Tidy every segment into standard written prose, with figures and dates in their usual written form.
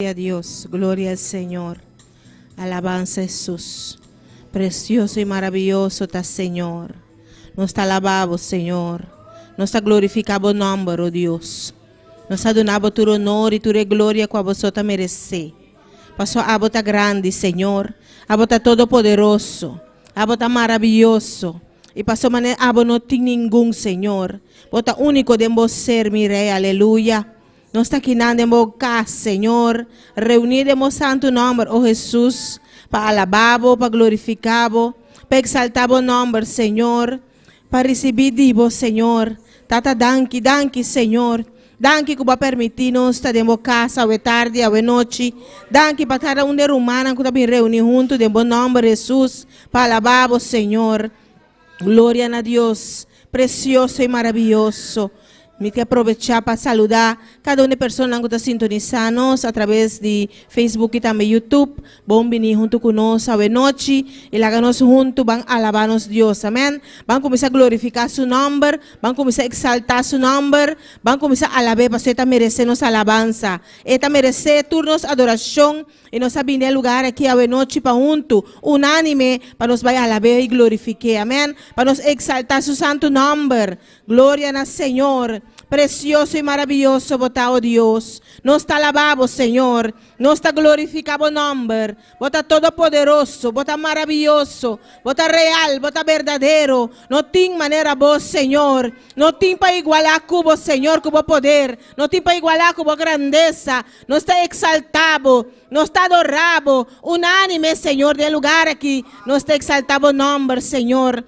Gloria a Dios, gloria al Señor. Alabanza a Jesús. Precioso y maravilloso ta Señor. Nos ta alabá Bo, Señor. Nos ta glorifiká Bo nòmber, o Dios. Nos ta duna Bo tur honor i tur e gloria ku Abo so ta meresé. Pasobra Abo ta grandi, Señor. Abo ta todopoderoso. Abo ta maraviyoso. I pasobra manera Abo no tin ningun, Señor. Bo ta úniko den Bo ser, mi Rei. Aleluya. Nos ta kinan den bo kas, Señor, reuní den bo santu nòmber, o Hesus, pa alabá bo, pa glorifiká bo, pa eksaltá bo nòmber, Señor, pa risibí di bo, Señor. Tata, danki, danki, Señor. Danki ku bo a permití nos ta den bo kas awe tardi, awe nochi. Danki pa kada un di e rumannan ku ta bin reuní huntu den bo nòmber, Hesus, pa alabá bo, Señor. Gloria na Dios, precioso y maravilloso. Mi ke aprovecha pa saluda cada un di personanan cu ta sintonisa nos a traves di Facebook y tambe YouTube. Bon bini hunto cu nos awe nochi y laga nos hunto ban alaba nos Dios. Amen. Ban cuminsa glorifica su nomber, ban cuminsa exalta su nomber, ban cuminsa alab'e pasobra e ta merece nos alabansa. E ta merece tur nos adoracion. I nos a bini e lugar aki awe nochi pa huntu, unánime, pa nos bai alab'é i glorifik'é. Amèn. Pa nos eksaltá su santu nòmber. Gloria na Señor. Presioso i maraviyoso bo ta, o Dios. Nos ta alabá bo, Señor. Nos ta glorifiká bo nòmber. Bo ta todopoderoso. Bo ta maraviyoso. Bo ta real. Bo ta berdadero. No tin manera bo, Señor. No tin pa igualá ku bo, Señor, ku bo poder. No tin pa igualá ku bo grandesa. Nos ta exaltá bo, nos ta adorá bo, unánime, Señor, den e lugar aki, nos ta exaltá bo nomber, Señor,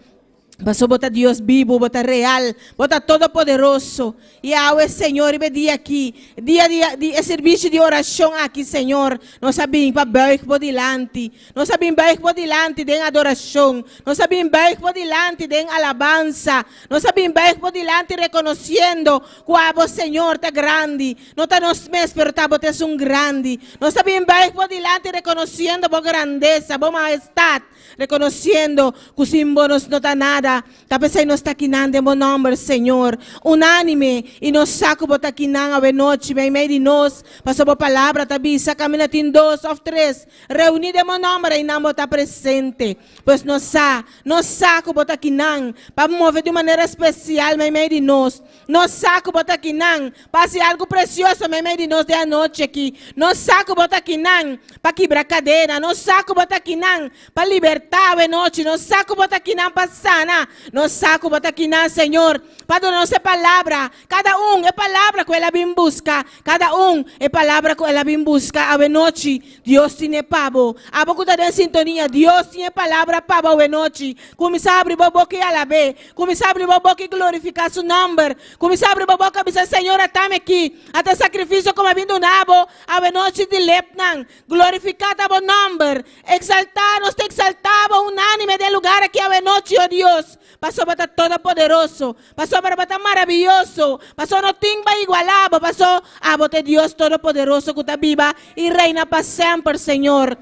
pasobra bo ta Dios bibu, bo ta real, bo ta todopoderoso. I awe, Señor, riba e dia aki, dia di di e sirbishi di orashon aki, Señor, nos a bin pa buig bo dilanti, nos a bin buig bo dilanti den adorashon, nos a bin buig bo dilanti den alabansa, nos a bin buig bo dilanti rekonosiendo ku abo, Señor, ta grandi. No ta nos mes, pero ta bo ta esun grandi. Nos ta bin buig bo dilanti rekonosiendo bo grandesa, bo mahestat, rekonosiendo ku sin bo nos no ta nada. Ta p'esei nos ta akinan den bo nòmber, Señor, unánime, i nos sa ku bo ta akinan awenochi meimei di nos, pasobra bo palabra ta bisa, Kaminda tin dos òf tres reuní den bo nòmber, einan bo ta presente. Pues nos sa, nos sa ku bo ta akinan pa move di un manera spesial meimei di nos. Nos sa ku bo ta akinan pa hasi algu presioso meimei di nos den anochi aki. Nos sa ku bo ta akinan pa kibra kadena. Nos sa ku bo ta akinan pa libertá awe nochi. Nos sa ku bo ta akinan pa sana. Nos sa ku bo ta akinan, Señor, pa duna nos e palabra, kada un e palabra ku el a bin buska, kada un e palabra ku el a bin buska awe nochi. Dios tin e pa bo. Abo ku ta den sintonia, Dios tin e palabra pa bo awe nochi. Kuminsá habri bo boka i alab'é. Kuminsá abri bo boka i glorifiká su nòmber. Kuminsá abri bo boka i bisa, Señor, atami aki. Ata e sakrifisio ku mi a bin duna bo awenochi di lepnan. Glorifiká ta bo nòmber. Eksaltá, nos ta eksaltá bo unánime den e lugar aki awenochi, o Dios, pasobra bo ta todopoderoso, pasobra bo ta maravioso, pasobra no tin pa igualá bo, pasobra abo ta e Dios todopoderoso ku ta biba i reina pa semper, Señor.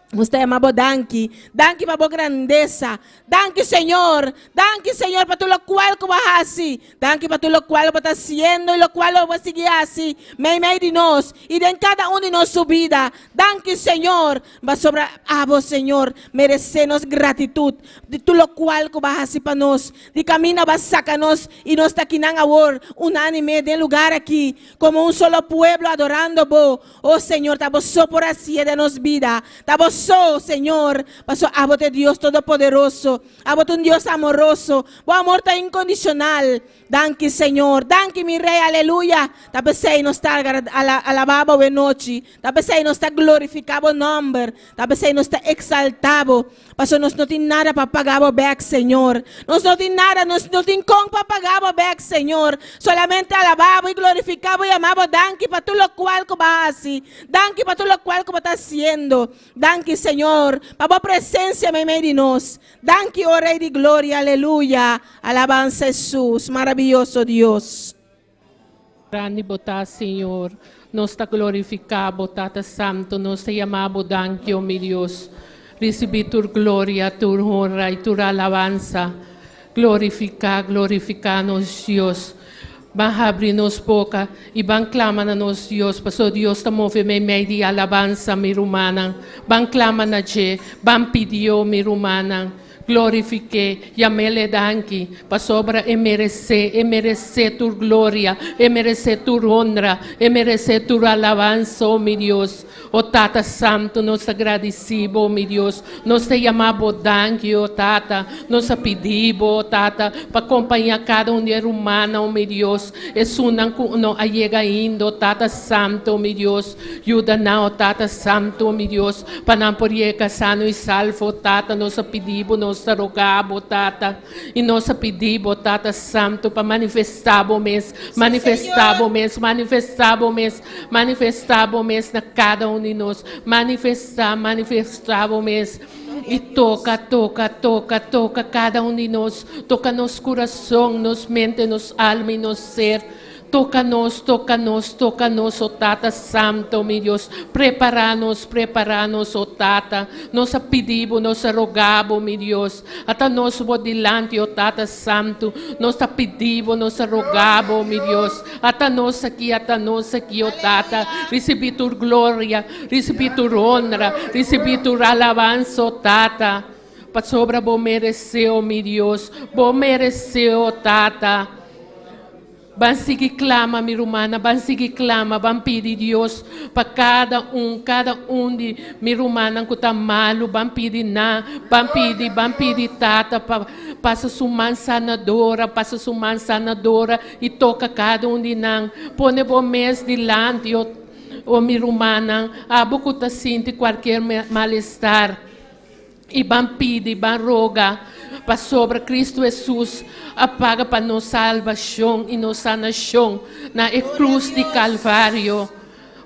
Nos ta yama bo danki. Danki pa bo grandesa. Danki, Señor. Danki, Señor, pa tur lokual ku bo a hasi. Danki pa tur lokual bo ta hasiendo i lokual lo bo a sigui hasi meimei di nos i den kada un di nos su bida. Danki, Señor, pasobra abo, Señor, meresé nos gratitut di tur lokual ku bo a hasi pa nos. Di kaminda bo a saka nos i nos ta akinan awor, unánime den lugar aki, komo un solo pueblo adorando bo. O Señor, ta bo so por hacié den nos bida. Ta bo so, Señor, pasobra abo ta e Dios Todopoderoso. Abo ta un Dios amoroso. Bo amor ta incondicional. Danki, Señor. Danki, mi Rey. Aleluya. Ta p'esei nos ta alabá bo awe nochi. Ta p'esei nos ta glorificá bo nomber. Ta p'esei nos ta exaltá bo. Pasobra nos no tin nada pa paga bo bek, Señor. Nos no tin nada, nos no tin kon pa paga bo bek, Señor. Solamente alabá bo i glorifiká bo i yama bo danki pa tur lokual ku bo a hasi. Danki pa tur lokual ku bo ta hasiendo. Danki, Señor, pa bo presensia meimei di nos. Danki, o Rei di Gloria. Aleluya. Alabansa Hesus. Marabiyoso Dios. Grandi bo ta, Señor. Nos ta glorifica bo, Tata Santo. Nos ta yama bo danki, o mi Dios. Ricibi tur gloria, tur honra y tur alabansa. Glorifica, glorifica nos Dios. Ban habri nos boka i ban klama na nos Dios, pasobra Dios ta move meimei di alabansa, mi rumannan. Ban klama na dje, ban pidió, mi rumannan. Glorifik'é, yam'El danki, pasobra E meresé, E meresé tur gloria, E meresé tur honra, E meresé tur alabansa, o mi Dios. O Tata Santu, nos ta gradisí Bo, mi Dios. Nos ta yama Bo danki, o Tata. Nos a pidi Bo, o Tata, pa kompañá kada un di e rumannan, o mi Dios, esunnan ku no a yega ainda, o Tata Santu, o mi Dios. Yuda nan, o Tata Santu, o mi Dios, pa nan por yega sano i salvo, o Tata. Nos a pidi Bo, nos ta roga Bo, Tata. I nos a pidi Bo, Tata Santu, pa manifestá Bo mes, manifestá Bo mes, manifestá Bo mes, manifestá Bo mes na kada un di nos. Manifestá, manifestá Bo mes. I toka, toka, toka, toka kada un di nos. Toka nos kurason, nos mente, nos alma i nos ser. Toka nos, toka nos, toka nos, o Tata Santo, mi Dios. Prepará nos, prepará nos, o Tata. Nos a pidi Bo, nos a roga Bo, mi Dios. Ata nos Bo dilanti, o Tata Santu. Nos ta pidi Bo, nos a roga Bo, mi Dios. Ata nos aki, ata nos aki, o Tata. Risibí tur gloria, risibí tur honra, risibí tur alabansa, o Tata. Pasobra Bo meresé, o mi Dios. Bo meresé, o Tata. Ban sigui klama, mi rumannan, ban sigui klama, ban pidi Dios pa kada un, kada un di mi rumannan ku ta malu, ban pidi nan, ban pidi, ban pidi Tata pa pasa su man sanadora, pasa su man sanadora i toka kada un di nan. Pone bo mes dilanti, o, o mi rumannan, abo ku ta sinti kualkier malestar. I ban pidi, ban roga, pasobra Cristo Hesus a paga pa nos salbacion i nos sanacion na e cruz di Calvario.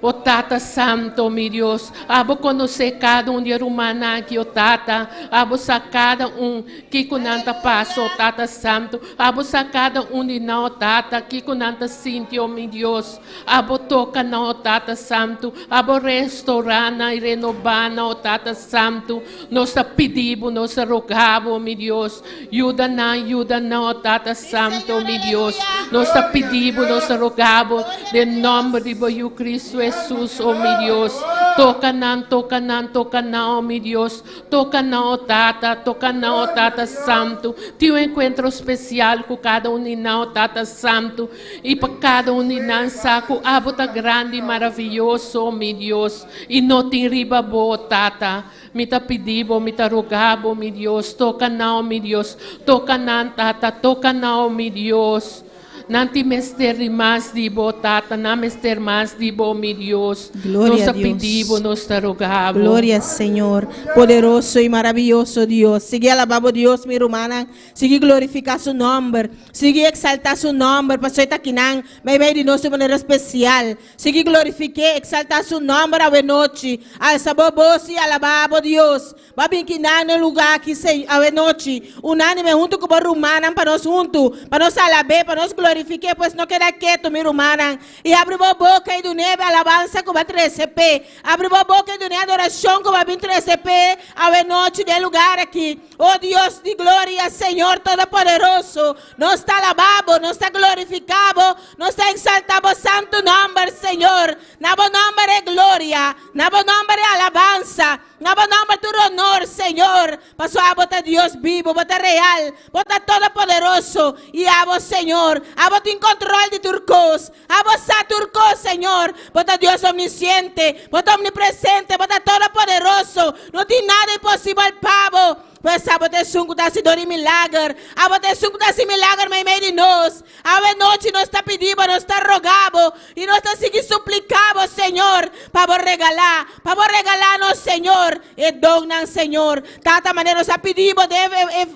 O Tata Santo, mi Dios, abo conoce cada un di e rumannan aki, o Tata, abo sa cada un kico nan ta pasa, o Tata Santo, abo sa cada un di nan, o Tata, kico nan ta sinti, o mi Dios. Abo toka nan, o Tata Santu. Abo restourá nan i renobá nan, o Tata Santu. Nos ta pidi Bo, nos ta rogá Bo, mi Dios. Yuda nan, yuda nan, o Tata Santu, mi Dios. Nos ta pidi Bo, nos ta rogá Bo, den nòmber di Bo Yu Cristo Hesus, o mi Dios. Toka nan, toka nan, toka nan, o mi Dios. Toka nan, o Tata, toka nan, o Tata Santu. Tin un enkuentro spesial ku kada un di nan, o Tata Santu. I pa kada un di nan sa ku abo ta grandi i maravioso, mi Dios, i no tin riba bo, Tata. Mi ta pidi bo, mi ta roga bo, mi Dios, toka nan, mi Dios, toka nan, Tata, toka nan, mi Dios. Nan tin mester di mas di bo, Tata, nan mester mas di bo, mi Dios. Gloria Nos a ta pidi Dios. bo, nos ta roga bo. Gloria Señor, poderoso y maravilloso Dios. Sigui alabá bo Dios, mi rumannan. Sigui glorifiká su nòmber. Sigui eksaltá su nòmber, pasobra e ta kinan meimei di nos di un manera spesial. Sigui glorifik'é, eksaltá su nòmber awenochi. Alsa bo bos i alabá bo Dios. Bo a bin kinan na e lugá aki, Señor, awenochi, unánime huntu ku bo rumannan pa nos huntu, pa nos alab'é, pa nos glorifik'é. Pues no keda ketu, mi rumannan, i habri bo boka i dun'é e alabansa ku bo a trese p'e. Habri bo boka i dun'é adorashon ku bo a bin trese p'e awenochi den e lugar aki. O Dios di gloria, Señor Todopoderoso, nos ta alabá bo, nos ta glorifiká bo, nos ta eksaltá bo santu nòmber, Señor. Na bo nòmber e gloria, na bo nòmber e alabansa, na bo nòmber tur honor, Señor, pasobra abo ta Dios bibu, bo ta real, bo ta todopoderoso, i abo, Señor, abo tin kontrol di tur kos. Abo sa tur kos, Señor. Bo ta Dios omnisiente, bo ta omnipresente, bo ta todopoderoso. No tin nada imposibel pa bo. Pues abo ta esun ku ta hasidor di milager. Abo ta esun ku ta hasi milager meimei di nos. Awe nochi nos ta pidi bo, nos ta roga bo i nos ta sigui supliká bo, Señor, pa bo regalá, pa bo regalá nos, Señor, e donnan, Señor. Tata, manera nos a pidi bo den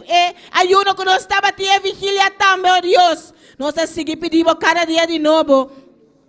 e ayuno ku nos tabatin, e vigilia tambe, o Dios. Nos ta sigui pidi bo kada dia di nobo.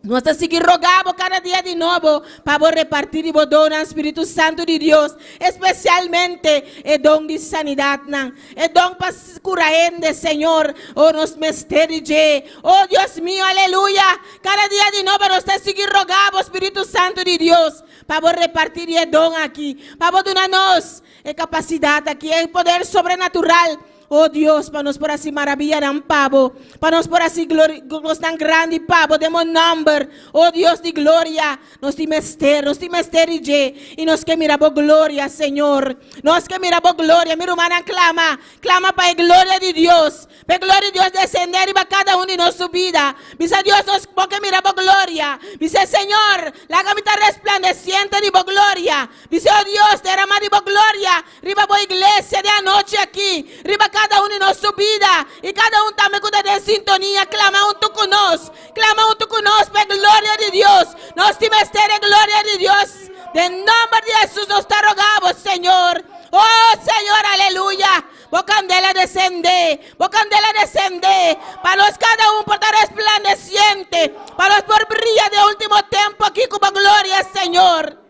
Nos ta sigui roga bo kada dia di nobo pa bo reparti di bo donnan, Spiritu Santu di Dios, espesialmente e don di sanidatnan, e don pa kura hende, Señor. O nos mester di dje. O Dios mio, aleluya! Kada dia di nobo nos ta sigui roga bo, Spiritu Santu di Dios, pa bo reparti di e don aki, pa bo duna nos e kapasidat aki, e poder sobrenatural. Oh Dios, pa nos por hasi maraviyanan pa Bo, pa nos por hasi kosnan grandi pa Bo den Bo nòmber. Oh Dios di gloria, nos tin mester, nos tin mester di dje, i nos ke mira Bo gloria, Señor. Nos ke mira Bo gloria. Mi rumannan, klama, klama pa e gloria di Dios. Pa e gloria di Dios desendé riba kada un di nos su bida. Bisa Dios, nos bo ke mira bo gloria. Bis'é, Señor, laga mi ta resplandesiente di bo gloria. Bis'é, O Dios, derama di bo gloria riba bo iglesia den anochi aki, riba kada un di nos su bida, i kada un tambe ku ta den sintonia. Klama huntu ku nos. Klama huntu ku nos pa e gloria di Dios. Nos tin mester e gloria di Dios. Den nomber di Hesus nos ta roga bo, Señor. O Señor, aleluya. Bo kandela desendé, bo kandela desendé, pa nos kada un por ta resplandesiente, pa nos por bria den último tempu aki ku bo gloria, Señor.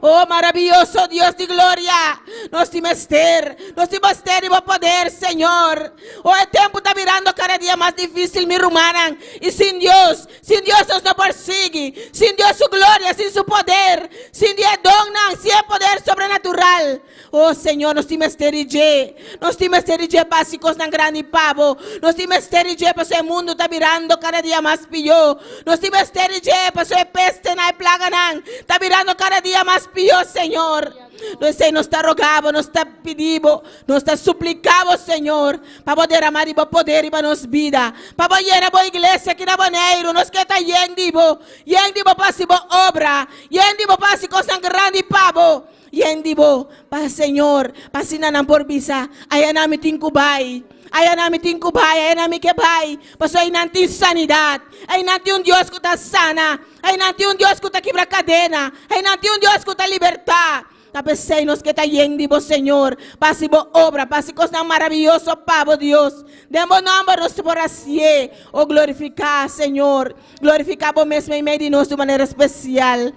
Oh, maraviyoso Dios di gloria, nos tin mester, nos tin mester di bo poder, Señor. Oh, e tempu ta birando kada dia mas difísil, mi rumannan, i sin Dios, Sin Dios nos no por sigui. Sin Dios su gloria, sin su poder, sin di e donnan, sin e poder sobrenatural. Oh Señor, nos tin mester di dje. Nos tin mester di dje pa hasi kosnan grandi pa bo. Nos tin mester di dje pasobra e mundu ta birando kada dia mas pió. Nos tin mester di dje pasobra e pestenan, e plaganan ta birando kada dia mas pió, Señor. Esei nos ta roga bo, nos ta pidi bo, nos ta supliká bo, Señor. Pa bo derama di bo poder riba nos bida. Pa bo yena bo iglesia aki na Boneiru. Nos ke ta yen di bo. Yen di bo pa hasi bo obra. Yen di bo pa hasi kosnan grandi pa bo. Yen di bo pa Señor. Pa asina nan por bisa, Aya nan mi tin ku bai. Aya nan mi tin ku bai. Aya nan mi ke bai. Pasobra einan tin sanidat. Einan tin un Dios ku ta sana. Einan tin un Dios ku ta kibra kadena. Einan tin un Dios ku ta libertá. Ta p'esei nos ke ta yen di bo, Señor, pa hasi bo obra, pa hasi kosnan maraviyoso pa bo, Dios. Den bo nòmber nos por hasié. O glorifiká, Señor. Glorifiká bo mes meimei di nos di un manera spesial.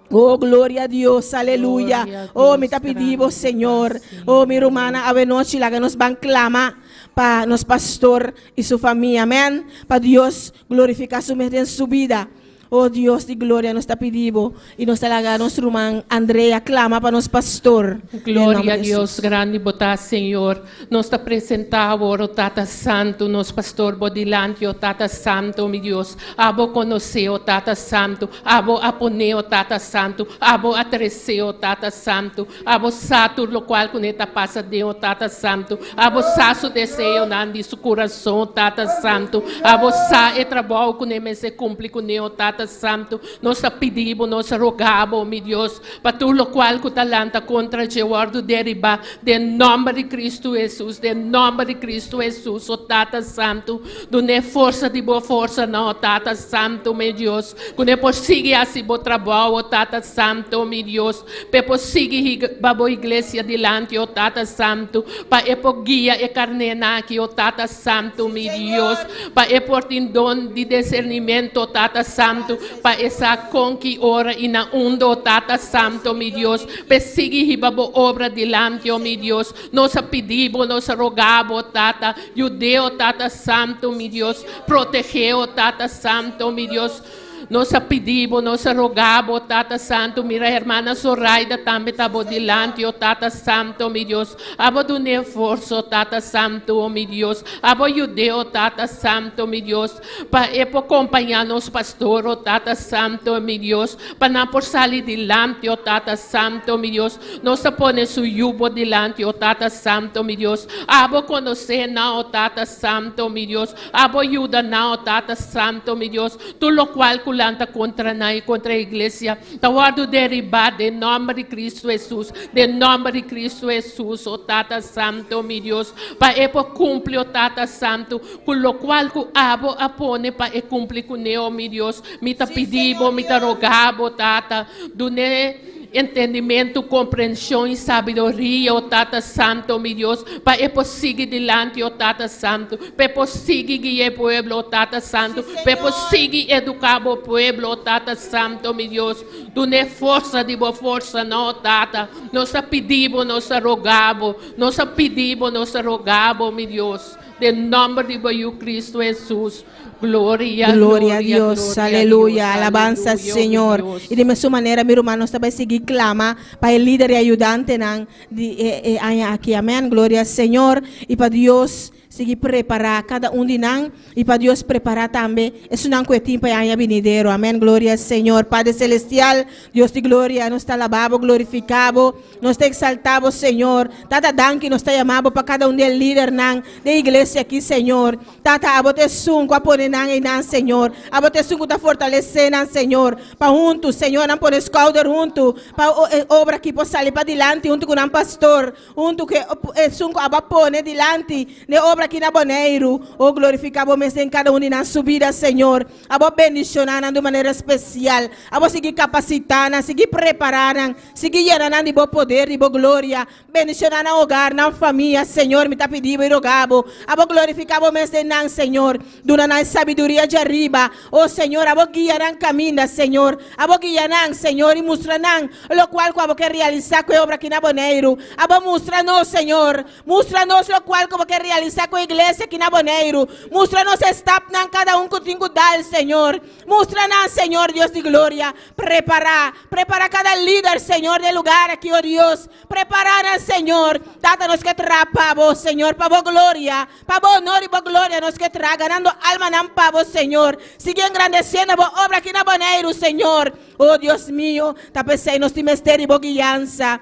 O gloria a Dios, aleluya. Gloria a O mi Dios, ta pidi bo, grandi Señor. ta, O mi Señor. rumannan, awenochi laga nos ban klama pa nos pastor i su famia. Amèn. Pa Dios glorifiká su mes den su bida. Oh Dios di gloria, nos ta pidi bo i nos ta laga nos ruman Andrea clama pa nos pastor. Den Gloria nomber a di Dios Hesus. grandi bo ta Señor. Nos ta presenta awor o Tata Santu nos pastor bo dilanti o Tata Santu mi Dios. Abo conoce o Tata Santu, abo a pone o Tata Santu, abo a trece o Tata Santu, abo sa tur locual cu ne ta pasa den o Tata Santu, abo sa su deseonan di su curason Tata Santu, abo sa e trabou cu ne mester Kumpli kuné, o Tata Santu, nos ta pidi bo, nos ta roga bo, mi Dios, pa tur lokual ku ta lanta kontra dje wòrdu deribá den nòmber di Kristu Hesus, den nòmber di Kristu Hesus, o Tata Santu, dun'é forsa di bo forsanan, o Tata Santu, mi Dios, ku ne por sigui hasi bo trabou, o Tata Santu, mi Dios, p'e por sigui hiba bo iglesia dilanti, o Tata Santu, pa e por guia e karnénan aki, o Tata Santu, mi Dios, pa e por tin don di discernimento, Tata Santu, pa e sa kon ki ora i na unda, o Tata Santu, mi Dios, p'e sigui hiba bo obra dilanti, o mi Dios. Nos a pidi bo, nos a roga bo, Tata, yud'é, o Tata Santu, mi Dios, proteg'é, o Tata Santu, mi Dios. Nos a pidi bo, nos a roga bo, Tata Santu, mira hermana Zoraida tambe ta bo dilanti, o Tata Santu, mi Dios. Abo dun'é forsa, o Tata Santu, o mi Dios. Abo yud'é, o Tata Santu, mi Dios, pa e por kompañá nos pastor, o Tata Santu, mi Dios, pa nan por sali dilanti, o Tata Santu, mi Dios. Nos ta pone su yu bo dilanti, o Tata Santu, mi Dios. Abo konosé nan, o Tata Santu, mi Dios. Abo yuda nan, o Tata Santu, mi Dios. Tur lokual ku lanta kontra nan i kontra e iglesia ta wòrdu deribá den nòmber di Kristu Hesus, den nòmber di Kristu Hesus, o Tata Santu, mi Dios, pa e por kumpli, o Tata Santu, ku lokual ku abo a pone pa e kumpli kuné, o mi Dios. Mi ta pidi bo, mi ta roga bo, Tata, dun'é Entendimentu, komprenshon i sabiduria, o Tata Santu, mi Dios, pa e por sigui dilanti, o Tata Santu, pa e por sigui guia e pueblo, o Tata Santu, pa e por sigui eduká bo pueblo, o Tata Santu, mi Dios. Dun'é forsa di bo forsanan, o Tata. Nos ta pidi bo, nos ta roga bo, nos ta pidi bo, nos ta roga bo, mi Dios. Den nòmber di bo Yu Kristu Hesus. Gloria, Gloria a Dios, gloria a aleluya, Dios, alabansa aleluya, Señor. Dios. I di mesun manera, mi ruman, nos ta bai sigui klama pa e lider i ayudantenan di e e aña aki. Amèn. Gloria Señor. I pa Dios sigui prepará kada un di nan i pa Dios prepará tambe esunnan ku e tin pa e aña binidero. Amèn. Gloria Señor. Padre Celestial, Dios di gloria, nos ta alabá bo, glorifiká bo. Nos ta exaltá bo, Señor. Tata, danki nos ta yamá bo pa kada un di e lidernan den iglesia aki, Señor. Tata, abo ta esun ku a pone nan einan, Señor. Abo ta esun ku ta fortalesé nan, Señor, pa huntu, Señor, nan pone skouder huntu pa e obra aki por sali padilanti huntu ku nan pastor, huntu ku esun ku abo a pone dilanti den e obra aki na Boneiru. O glorifiká bo mes den kada un di nan su bida, Señor. Abo bendishoná nan di un manera spesial. Abo sigui kapasitá nan, sigui prepará nan. Sigui yena nan di bo poder, di bo gloria. Bendiciona nan hogar, nan famia, Señor, mi ta pidi bo y roga bo. Abo glorifica bo mes den nan, Señor. Duna nan e sabiduria djariba. Oh, Señor, abo guia nan caminda, Señor. Abo guia nan, Señor, y mustra nan locual cu abo ke realisa cu e obra aki na Boneiru. Abo mustra nos, Señor. Mustra nos locual cu bo ke realisa cu e iglesia aki na Boneiru. Mustra nos e stapnan cada un cu tin cu dal, Señor. Mustra nan, Señor Dios di gloria. Prepará, prepará kada lider, Señor, den lugar aki, o Dios. Prepará nan, Señor. Tata, nos ke traha pa Bo, Señor, pa Bo gloria, pa Bo honor i Bo gloria nos ke traha, ganando almanan pa Bo, Señor. Sigui engrandesiendo Bo obra aki na Boneiru, Señor. O Dios mio, ta p'esei nos tin mester di Bo guiansa.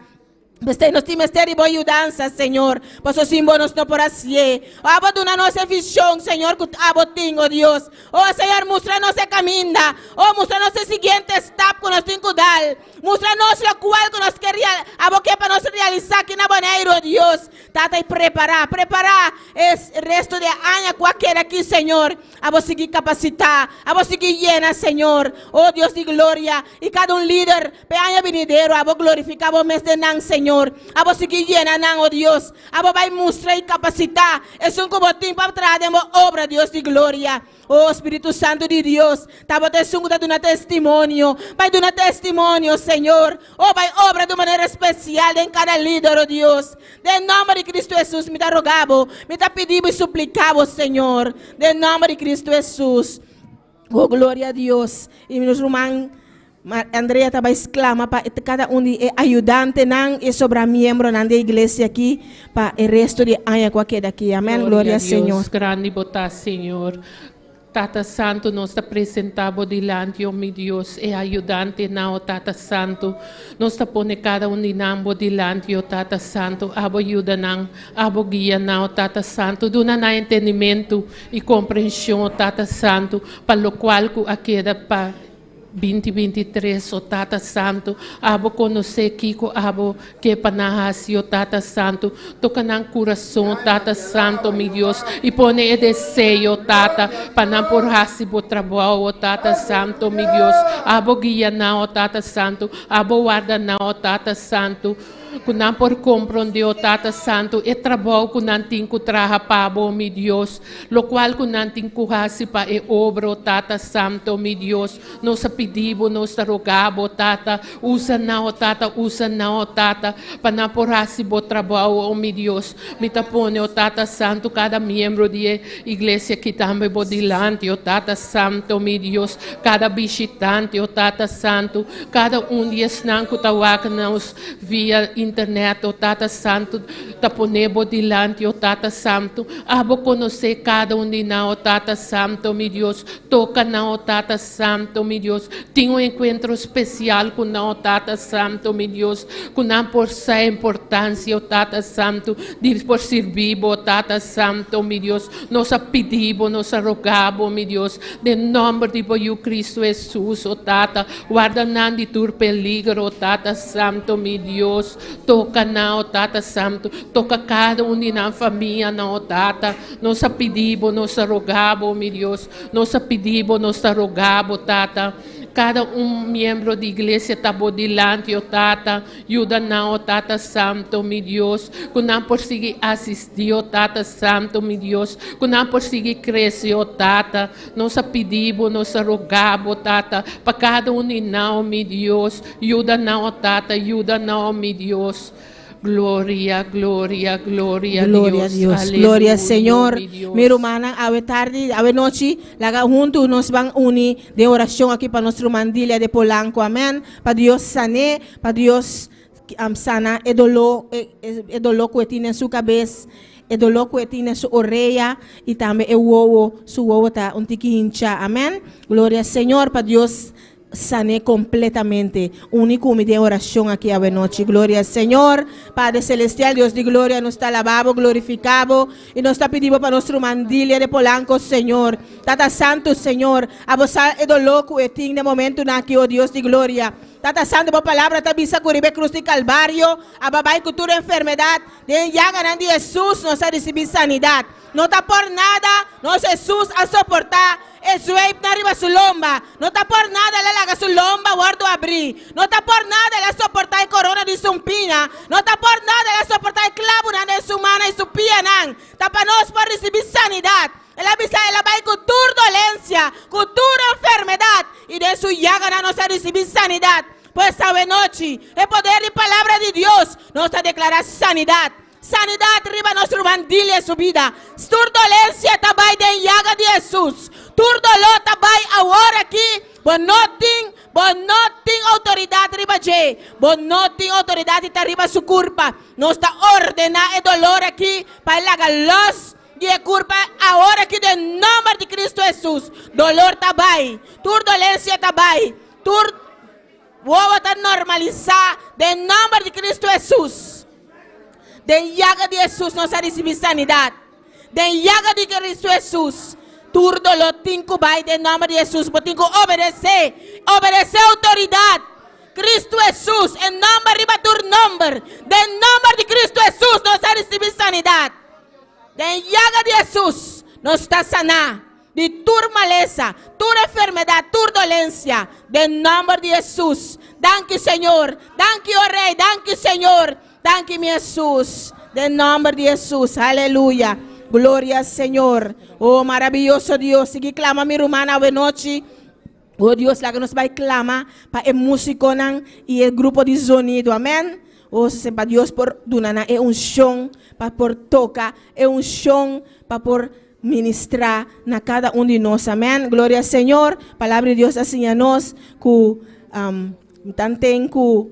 P'esei nos tin mester di bo yudansa, Señor, pasobra sin bo nos no por hasié. O abo duna nos e vision, Señor, ku abo tin, o Dios. O Señor, mustra nos e kaminda. O mustra nos e siguiente stap ku nos tin ku dal. Mustra nos lokual ku nos ke real, abo ke pa nos realisá aki na Boneiru, o Dios. Tata, i prepará, prepará e resto di e aña ku a keda aki, Señor. Abo sigui kapasitá, abo sigui yena, Señor. O Dios di gloria, i kada un lider p'e aña binidero, abo glorifiká bo mes den nan, Señor. Abo sigui yena nan, o Dios. Abo bai mustra i kapasitá esun ku bo tin pa traha den bo obra, Dios di gloria. O Spiritu Santu di Dios, ta bo ta esun ku ta duna testimonio. Bai duna testimonio, Señor. O bai obra di un manera spesial den kada lider, o Dios. Den nòmber di Kristu Hesus mi ta roga bo, mi ta pidi bo i suplika bo, Señor. Den nòmber di Kristu Hesus. O gloria a Dios. I nos ruman Andrea ta bai sklama pa kada un di e ayudantenan i e sobra miembronan di e iglesia aki pa e resto di e aña ku a keda aki. Amèn. Gloria a Señor. Dios grandi bo ta, Señor. Tata Santu, nos ta presentá Bo dilanti, o mi Dios, e ayudantenan, o Tata Santu. Nos ta pone kada un di nan Bo dilanti, o Tata Santu. Abo yuda nan, Abo guia nan, o Tata Santu. Duna nan entendimentu i komprenshon, o Tata Santu, pa lokual ku a keda pa Binti 23, O Tata Santu, abo konosé kiko abo ke pa nan hasi, o Tata Santu. Toka nan kurason, Tata Santu, mi Dios, i pone e deseo, Tata, pa nan por hasi bo trabou, o Tata Santu, mi Dios. Abo guia nan, o Tata Santu, abo warda nan, o Tata Santu. Ku nan por komprondé, o Tata Santu, e trabou ku nan tin ku traha pa Bo, mi Dios, lokual ku nan tin ku hasi pa e obra, o Tata Santu, mi Dios. Nos a pidi Bo, nos ta roga Bo, Tata, usa nan, o Tata, usa nan, o Tata, pa nan por hasi Bo trabou, o mi Dios. Mi ta pone, o Tata Santu, kada miembro di e iglesia aki tambe Bo dilanti, o Tata Santu, mi Dios, kada bishitante, o Tata Santu, kada un di esnan ku ta wak nos Via internet, o Tata Santu, ta pone Bo dilanti, o Tata Santu. Abo konosé kada un di nan, o Tata Santu, mi Dios. Toka nan, o Tata Santu, mi Dios. Tin un enkuentro spesial ku nan, o Tata Santu, mi Dios, ku nan por sa e importansia, o Tata Santu, di por sirbi Bo, o Tata Santu, mi Dios. Nos a pidi Bo, nos a roga Bo, mi Dios, den nòmber di Bo Yu Kristu Hesus, o Tata. Warda nan di tur peligro, o Tata Santo, mi Dios. Toka nan, o Tata Santo. Toka kada un di nan famianan, o Tata. Nos a pidi Bo, nos a roga Bo, mi Dios. Nos a pidi Bo, nos ta roga Bo, Tata. Kada un miembro di iglesia ta Bo dilanti, o Tata. Yuda nan, o Tata Santo, mi Dios, ku nan por sigui asistí, o Tata Santo, mi Dios, ku nan por sigui krese, o Tata. Nos a pidi Bo, nos a roga Bo, Tata, pa kada un di nan, o mi Dios. Yuda nan, o Tata, yuda nan, o mi Dios. Gloria, gloria, gloria, Gloria a Dios. Dios. Aleluya, Gloria al Señor. mi Dios. Mi rumannan, awe tardi, awe nochi, laga huntu nos ban uni den orashon aki pa nos ruman Dilia de Polanco. Amèn. Pa Dios san'é, pa Dios um, sana e doló, e, e, e doló ku e tin den su kabes, e doló ku e tin den su orea i tambe e wowo, su wowo ta un tiki hinchá. Amèn. Gloria al Señor, pa Dios san'é kompletamente. Uni ku mi den orashon aki awe nochi. Gloria al Señor. Padre Celestial, Dios di gloria, nos ta alabá Bo, glorifiká Bo, i nos ta pidi Bo pa nos ruman Dilia de Polanco, Señor. Tata Santu, Señor, abo sa e doló ku e tin den momentunan aki, o Dios di gloria. Tata Santu, Bo Palabra ta bisa ku riba e krus di Kalvario, abo bai ku tur enfermedat. Den yaganan di Hesus nos a risibí sanidat. No ta por nada nos Hesus a soportá e zweipnan riba su lomba. No ta por nada el a laga su lomba wòrdu abrí. No ta por nada el a soportá e korona di sumpiña. No ta por nada el a soportá e klabunan den su mana i su pianan. Ta pa nos por risibí sanidat. El a bisa el a bai ku tur dolensia, ku tur enfermedat, i den su yaganan nos a risibí sanidat. Pues awenochi, e poder di Palabra di Dios, nos ta deklará sanidat. Sanidat riba nos ruman Dilia su bida. Tur dolensia ta bai den yaga di Hesus. Tur doló ta bai awor aki. Bo no tin, bo no tin outoridat riba dje. Bo no tin outoridat di ta riba su kurpa. Nos ta ordená e dolor aki pa e laga lòs di e kurpa awor aki den nòmber di Kristu Hesus. Dolor ta bai. Tur dolensia ta bai. Tur wowo ta normalisá den nòmber di Kristu Hesus. Den yaga di Hesus nos a risibí sanidat. Den yaga di Kristu Hesus tur doló tin ku bai den nòmber di Hesus. Bo tin ku obedesé, obedesé outoridat. Kristu Hesus, e nòmber riba tur nòmber. Den nòmber di Kristu Hesus nos a risibí sanidat. Den yaga di Hesus nos ta saná. Di tur malesa, tur enfermedad, tur dolencia, den nomber di Hesus. Danki Señor, danki o Rey, danki Señor, danki mi Hesus, den nomber di Hesus, aleluya. Gloria Señor. Oh maraviyoso Dios, sigui clama mi ruman awe nochi. Oh Dios, laga nos bai clama pa e musiconan y e grupo di zonido. Amen. Oh, pa Dios por duna nan e unción pa por toca, e unción pa por ministrá na kada un di nos. Amèn. Gloria Señor. Palabra di Dios a siña nos ku um, tanten ku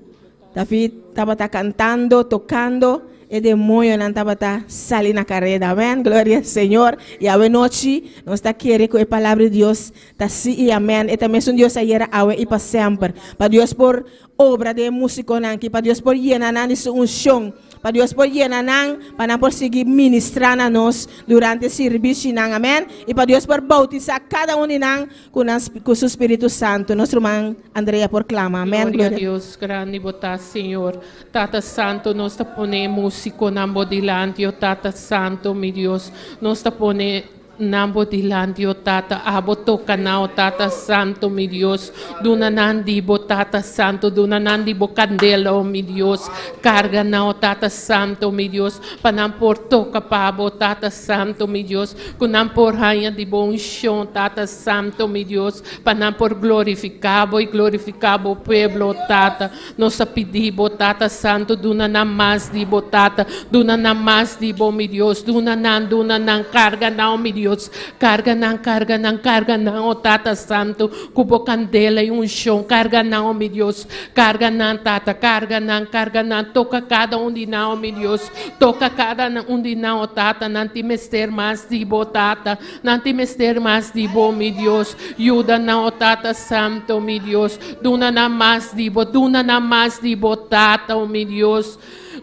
David tabata kantando, tokando, e demoñonan tabata sali na kareda. Amèn. Gloria Señor. I awe nochi nos ta kere ku e palabra di Dios ta sí i amèn. E ta mesun Dios ayera, awe i pa semper. Pa Dios por obra den e músikonan aki, pa Dios por yena nan di su unshon. Pa Dios por yena nan, pa nan por sigui ministrá na nos durante sirbishinan. Amèn. I pa Dios por boutisá kada un di nan ku nan ku su Spiritu Santu. Nos ruman Andrea por klama. Amèn. Gloria a Dios, grandi bo ta, Señor. Tata Santu, nos ta pone e músikonan bo dilanti, o Tata Santu, mi Dios. Nos ta pone Nan bo dilanti, o Tata, abo toca nan, o Tata Santo, mi Dios. Duna nan di bo, Tata Santo, duna nan di bo candela, o mi Dios. Carga nan, o Tata Santo, mi Dios, pa nan por toca pa bo, Tata Santo, mi Dios. Cu nan por haña di bo uncion, Tata Santo, mi Dios, pa nan por glorifica bo y glorifica bo pueblo, o Tata. Nos a pidi bo, Tata Santo, duna nan mas di bo, Tata. Duna nan mas di bo, mi Dios. Duna nan, duna nan, karga nan, o mi Dios. Karga nan, karga nan, karga nan, o Tata Santo, ku bo kandela i unshon. Karga nan, o mi Dios. Karga nan, Tata, karga nan, karga nan. Toka kada un di nan, o mi Dios. Toka kada un di nan, o Tata. Nan tin mester mas di bo, Tata. Nan tin mester mas di bo, mi Dios. Yuda nan, o Tata Santo, mi Dios. Duna nan mas di bo, duna nan mas di bo, Tata, o mi Dios.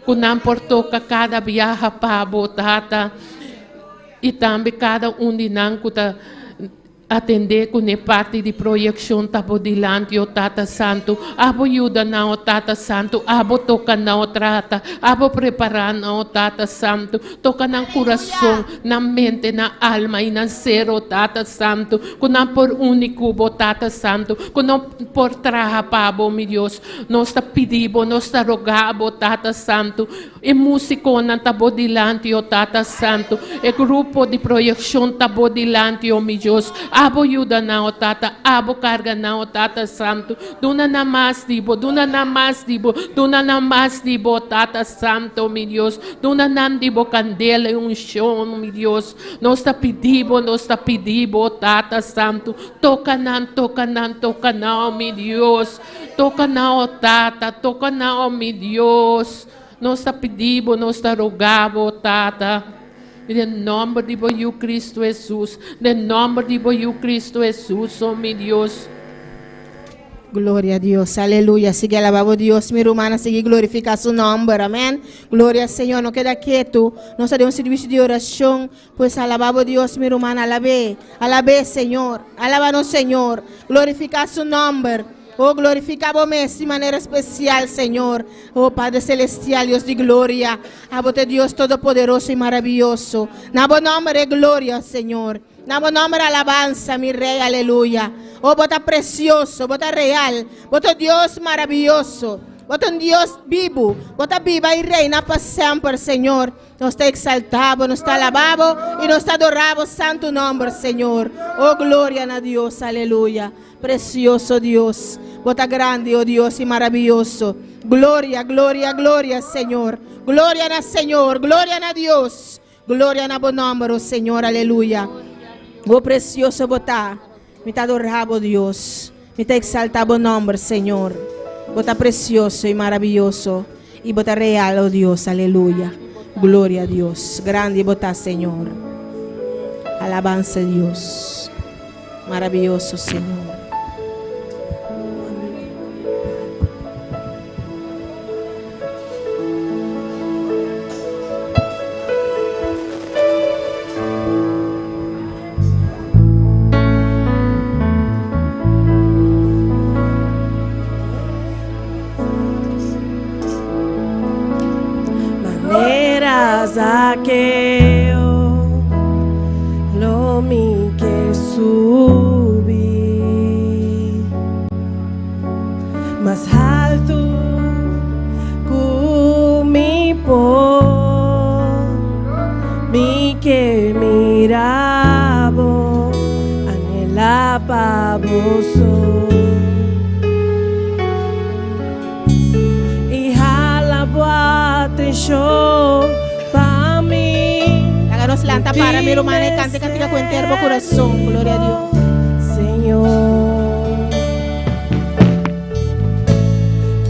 Ku nan por toka kada biaha pa bo, Tata. I tambe kada un di nan ku ta atendé ku n'e parti di proyekshon ta bo dilanti, o Tata Santu. Abo yuda nan, o Tata Santu. Abo toka nan, o Trata. Abo prepará nan, o Tata Santu. Toka nan kurason, nan mente, nan alma i nan ser, o Tata Santu, ku nan por uni ku Bo, Tata Santu, ku nan por traha pa Bo, mi Dios. Nos ta pidi Bo, nos ta roga Bo, Tata Santu. E musikonan ta Bo dilanti, o Tata Santu. E grupo di proyekshon ta Bo dilanti, o mi Dios. Abo yuda nan, o Tata, abo karga nan, o Tata Santu. Duna nan mas di bo, duna nan mas di bo, duna nan mas di bo, Tata Santu, mi Dios. Duna nan di bo kandela i unshon, mi Dios. Nos ta pidi bo, nos ta pidi bo, Tata Santu. Toka nan, toka nan, toka nan, o mi Dios. Toka nan, o Tata, toka nan, o mi Dios. Nos ta pidi bo, nos ta roga bo, Tata. Den nòmber di bo Yu Kristu Hesus, den nòmber di bo Yu Kristu Hesus, o mi Dios. Gloria a Dios, aleluya. Sigui alabá bo Dios, mi rumannan, sigui glorifiká su nòmber, amèn. Gloria Señor, no keda ketu. Nos ta den un sirvisio di orashon, pues alabá bo Dios, mi ruman, alab'é, alab'é Señor, alabá nos Señor, glorifiká su nòmber. Oh, glorifiká bo mes di manera spesial, Señor. Oh, Padre Celestial, Dios di gloria, abo ta e Dios todopoderoso i maravioso. Na bo nòmber e gloria, Señor. Na bo nòmber alabansa, mi Rei, aleluya. Oh, bo ta presioso, bo ta real, bo ta Dios maravioso, bo ta un Dios bibu, bo ta biba i reina pa semper, Señor. Nos ta eksaltá bo, nos ta alabá bo i nos ta adorá bo santu nòmber, Señor. Oh, gloria na Dios, aleluya. Presioso Dios, bo ta grandi, oh Dios, i maravioso. Gloria, gloria, gloria, Señor. Gloria na Señor, gloria na Dios. Gloria na bo nòmber, o Señor, aleluya. O presioso bo ta. Mi ta adorá bo, Dios. Mi ta eksaltá bo nòmber, Señor. Bo ta presioso i maravioso, i bo ta real, o Dios, aleluya. Gloria a Dios. Grandi bo ta, Señor. Alabansa Dios. Maravioso, Señor. Manera Zakeo lo mi ke subi mas haltu ku mi por. Mi ke mira bo, anhela pa bo so. I hala bo atenshon pa mi. Laga nos lanta para mi ruman y cante cantica cu enter bo corazon. Gloria a Dios. Señor,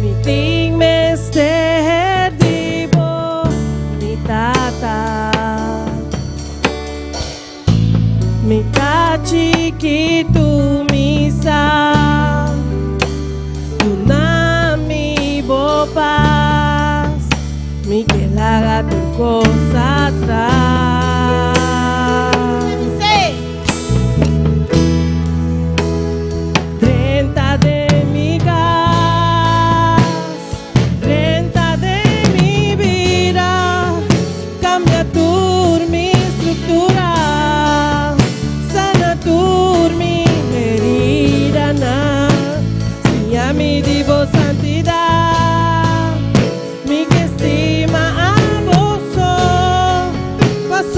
mi tin mester di bo, mi tata. Mi ta chikitu mi sa Duna mi bo pas Mi ke laga tur kos atras. Drenta den mi kas Drenta den mi bida Cambia tur mi structura, sana tur mi heridanan, siña mi di bo santidad, mi ke stima abo so, paso.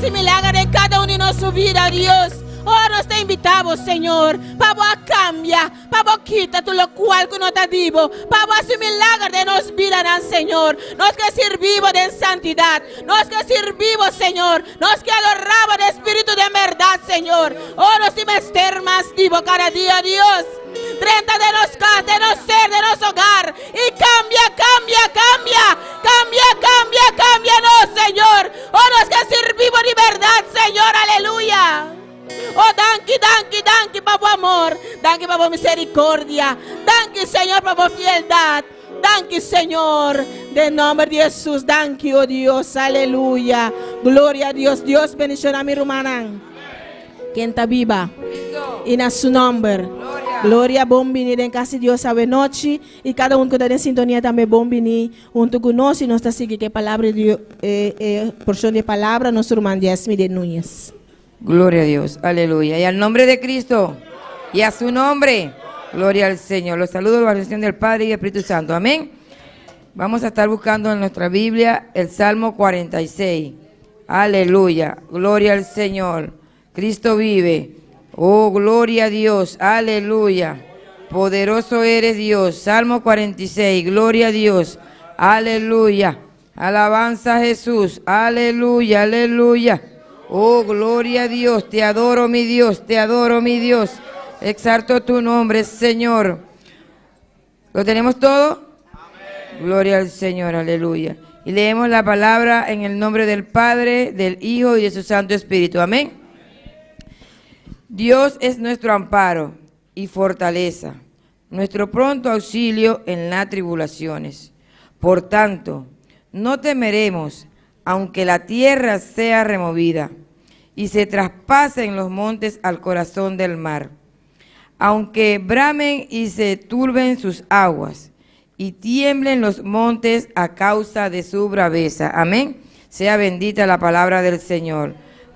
hasi milager den kada un di nos su bida, Dios. Oh, nos ta invitá bo, Señor, pa bo a kambia, pa bo kita tur lokual ku no ta di bo, pa bo hasi milager den nos bidanan, Señor. Nos ke sirbi bo den santidat. Nos ke sirbi bo, Señor. Nos ke adorá bo den spiritu den bèrdat, Señor. Oh, nos tin mester mas di bo kada dia, Dios. Drenta den nos kas, den nos ser, den nos hogar, i kambia, kambia, kambia, kambia, kambia, kambia nos, Señor. Oh, nos ke sirbi bo di bèrdat, Señor. Aleluya. Oh, danki, danki, danki pa bo amor. Danki pa bo misericordia. Danki, Señor, pa bo fieldat. Danki, Señor. Den nomber di Hesus, danki, oh Dios. Aleluya. Gloria a Dios. Dios bendiciona mi rumannan. Ken ta biba? I na su nomber. Gloria. Bon bini den cas di Dios awe nochi. I cada un cu ta den sintonia tambe bon bini hunto cu nos. I nos ta sigui cu e palabra di e, e porcion di e palabra nos ruman Jesmy de Núñez. Gloria a Dios, aleluya. Y al nombre de Cristo y a su nombre, gloria al Señor. Los saludo en la bendición del Padre y del Espíritu Santo. Amén. Vamos a estar buscando en nuestra Biblia el Salmo 46. Aleluya. Gloria al Señor. Cristo vive. Oh, gloria a Dios. Aleluya. Poderoso eres Dios. Salmo 46. Gloria a Dios. Aleluya. Alabanza a Jesús. Aleluya, aleluya. Oh, gloria a Dios. Te adoro, mi Dios. Te adoro, mi Dios. Exalto tu nombre, Señor. ¿Lo tenemos todo? Gloria al Señor, aleluya. Y leemos la palabra en el nombre del Padre, del Hijo y de su Santo Espíritu. Amén. Dios es nuestro amparo y fortaleza, nuestro pronto auxilio en las tribulaciones. Por tanto, no temeremos, aunque la tierra sea removida y se traspasen los montes al corazón del mar, aunque bramen y se turben sus aguas y tiemblen los montes a causa de su braveza. Amén. Sea bendita la palabra del Señor.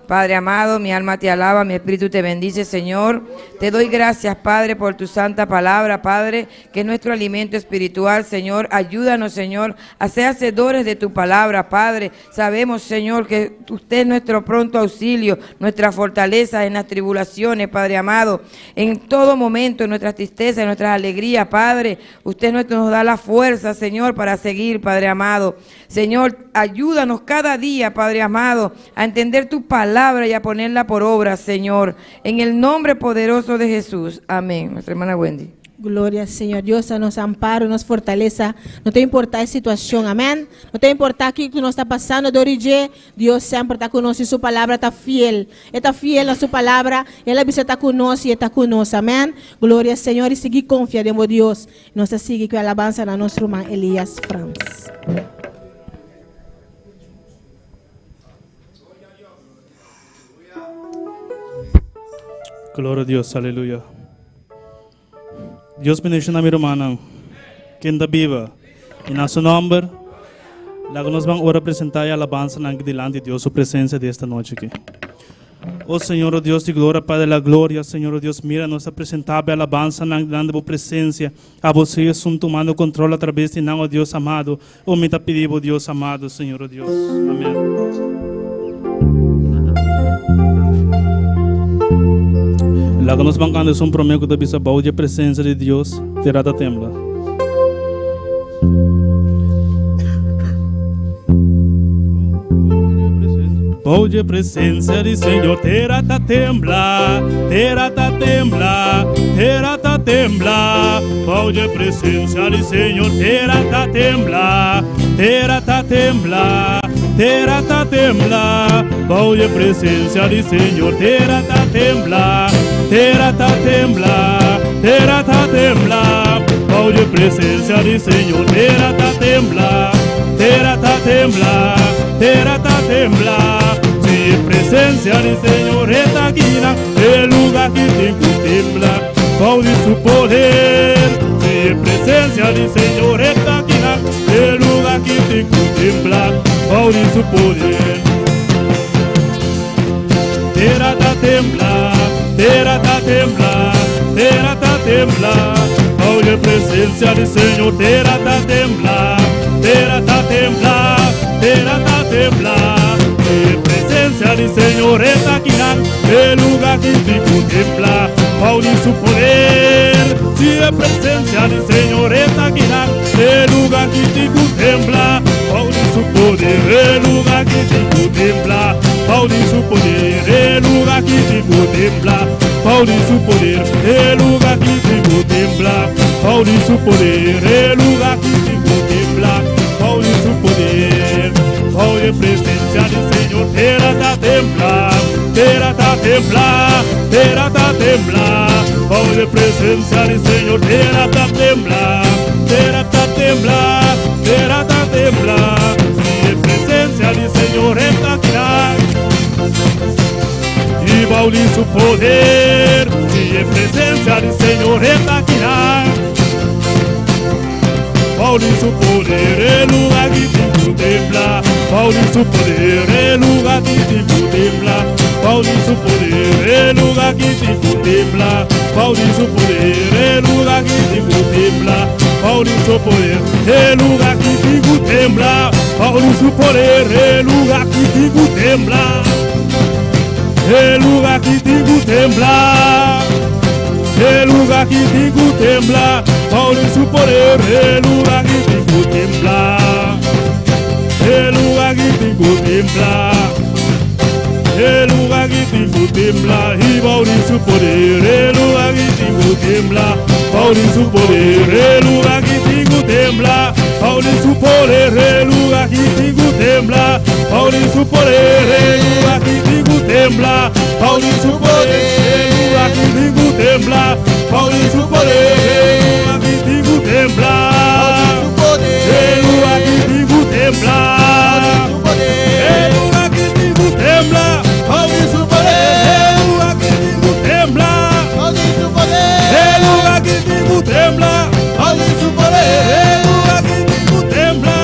Padre amado, mi alma te alaba, mi espíritu te bendice, Señor. Te doy gracias, Padre, por tu santa palabra, Padre, que es nuestro alimento espiritual, Señor. Ayúdanos, Señor, a ser hacedores de tu palabra, Padre. Sabemos, Señor, que usted es nuestro pronto auxilio, nuestra fortaleza en las tribulaciones, Padre amado. En todo momento, en nuestras tristezas, en nuestras alegrías, Padre. Usted nos da la fuerza, Señor, para seguir, Padre amado. Señor, ayúdanos cada día, Padre amado, a entender tu palabra y a ponerla por obra, Señor. En el nombre poderoso de Jesús. Amén. Nuestra hermana Wendy. Gloria al Señor. Dios nos amparo, nos fortalesa. No ta importa e situacion. Amen. No ta importa kico nos ta pasando door di dje. Dios semper ta cu nos y su palabra ta fiel. E ta fiel na su palabra. El a bisa ta cu nos y e ta cu nos. Amen. Gloria al Señor y sigui confia den bo Dios. Nos ta sigui ku e alabansa na nos ruman Elias Frans. Gloria a Dios, aleluya. Dios bendiciona mi rumannan. Ken ta biba? Y na su nomber, laga nos ban ora presenta e alabansanan aki dilanti Dios su presencia di esta nochi aki. O Señor, o Dios di gloria, Padre de la gloria, Señor, o Dios, mira, nos ta presenta bo e alabansanan dilanti bo presencia. Abo sea esun tumando control a traves di nan, o Dios amado. O mi ta pidi bo, Dios amado, Señor, o Dios. Amen. Laga nos ban canta esun prome cu ta bisa bou di e presencia di Dios, tera ta tembla. Bou di e presencia di Señor, tera ta tembla, tera ta tembla, tera ta tembla. Bou di e presencia di Señor, tera ta tembla, tera ta tembla, tera ta tembla. Bou di e presencia di Señor, tera ta tembla, tera ta tembla, tera ta tembla. Bou di e presencia di Señor, tera ta tembla, tera ta tembla, tera ta tembla. Si e presencia di Señor ta aki na e lugar aki tin cu tembla, bou di su poder. Si e presencia di Señor ta aki na e lugar aki tin cu tembla, bou di su poder. Tera ta tembla, tera ta tembla, tera ta tembla. Bou di presencia di Señor, tera ta tembla, tera ta tembla, tera ta tembla. E presencia. di Señor ta akinan, e lugá aki tin ku tembla bou di su poder. Si e presensia di Señor ta akinan, e lugá aki tin ku tembla bou di su poder. E lugá aki tin ku tembla bou di su poder. E lugá aki tin ku tembla bou di su poder. E lugá aki tin ku tembla bou di su poder. E lugá aki tin ku tembla bou di su poder. Bou di presensia di Señor, tera ta tembla, tera ta tembla, tera ta tembla. Bou di presensia di Señor, tera ta tembla, tera ta tembla, tera ta tembla. Si e presensia di Señor ta akinan, i bou di su poder, si e presensia di Señor ta akinan, bou di su poder, e lugá aki tin ku tembla. Bou di su poder, e lugá aki tin ku tembla. Bou di su poder, e lugá aki tin ku tembla. Bou di su poder, e lugá aki tin ku tembla. Bou di su poder, e lugá aki tin ku tembla. Bou di su poder, e lugá aki tin ku tembla. E lugá aki tin ku tembla. E lugá aki tin ku tembla. Bou di su poder, e lugá aki tin ku tembla. E lugá aki tin ku tembla. E lugá aki tin ku tembla. I bou di su poder, e lugá aki tin ku tembla. Bou di su poder, e lugá aki tin ku tembla. Bou di su poder, e lugá aki tin ku tembla. Bou di su poder, e lugá aki tin ku tembla. Bou di su poder, e lugá aki tin ku tembla. Bou di su poder, e lugá aki tin ku tembla. E lugá aki tin ku tembla. E lugá aki tin ku tembla. Bou di su poder, e lugá aki tin ku tembla. E lugá aki tin ku tembla. Bou di su poder, e lugá aki tin ku tembla.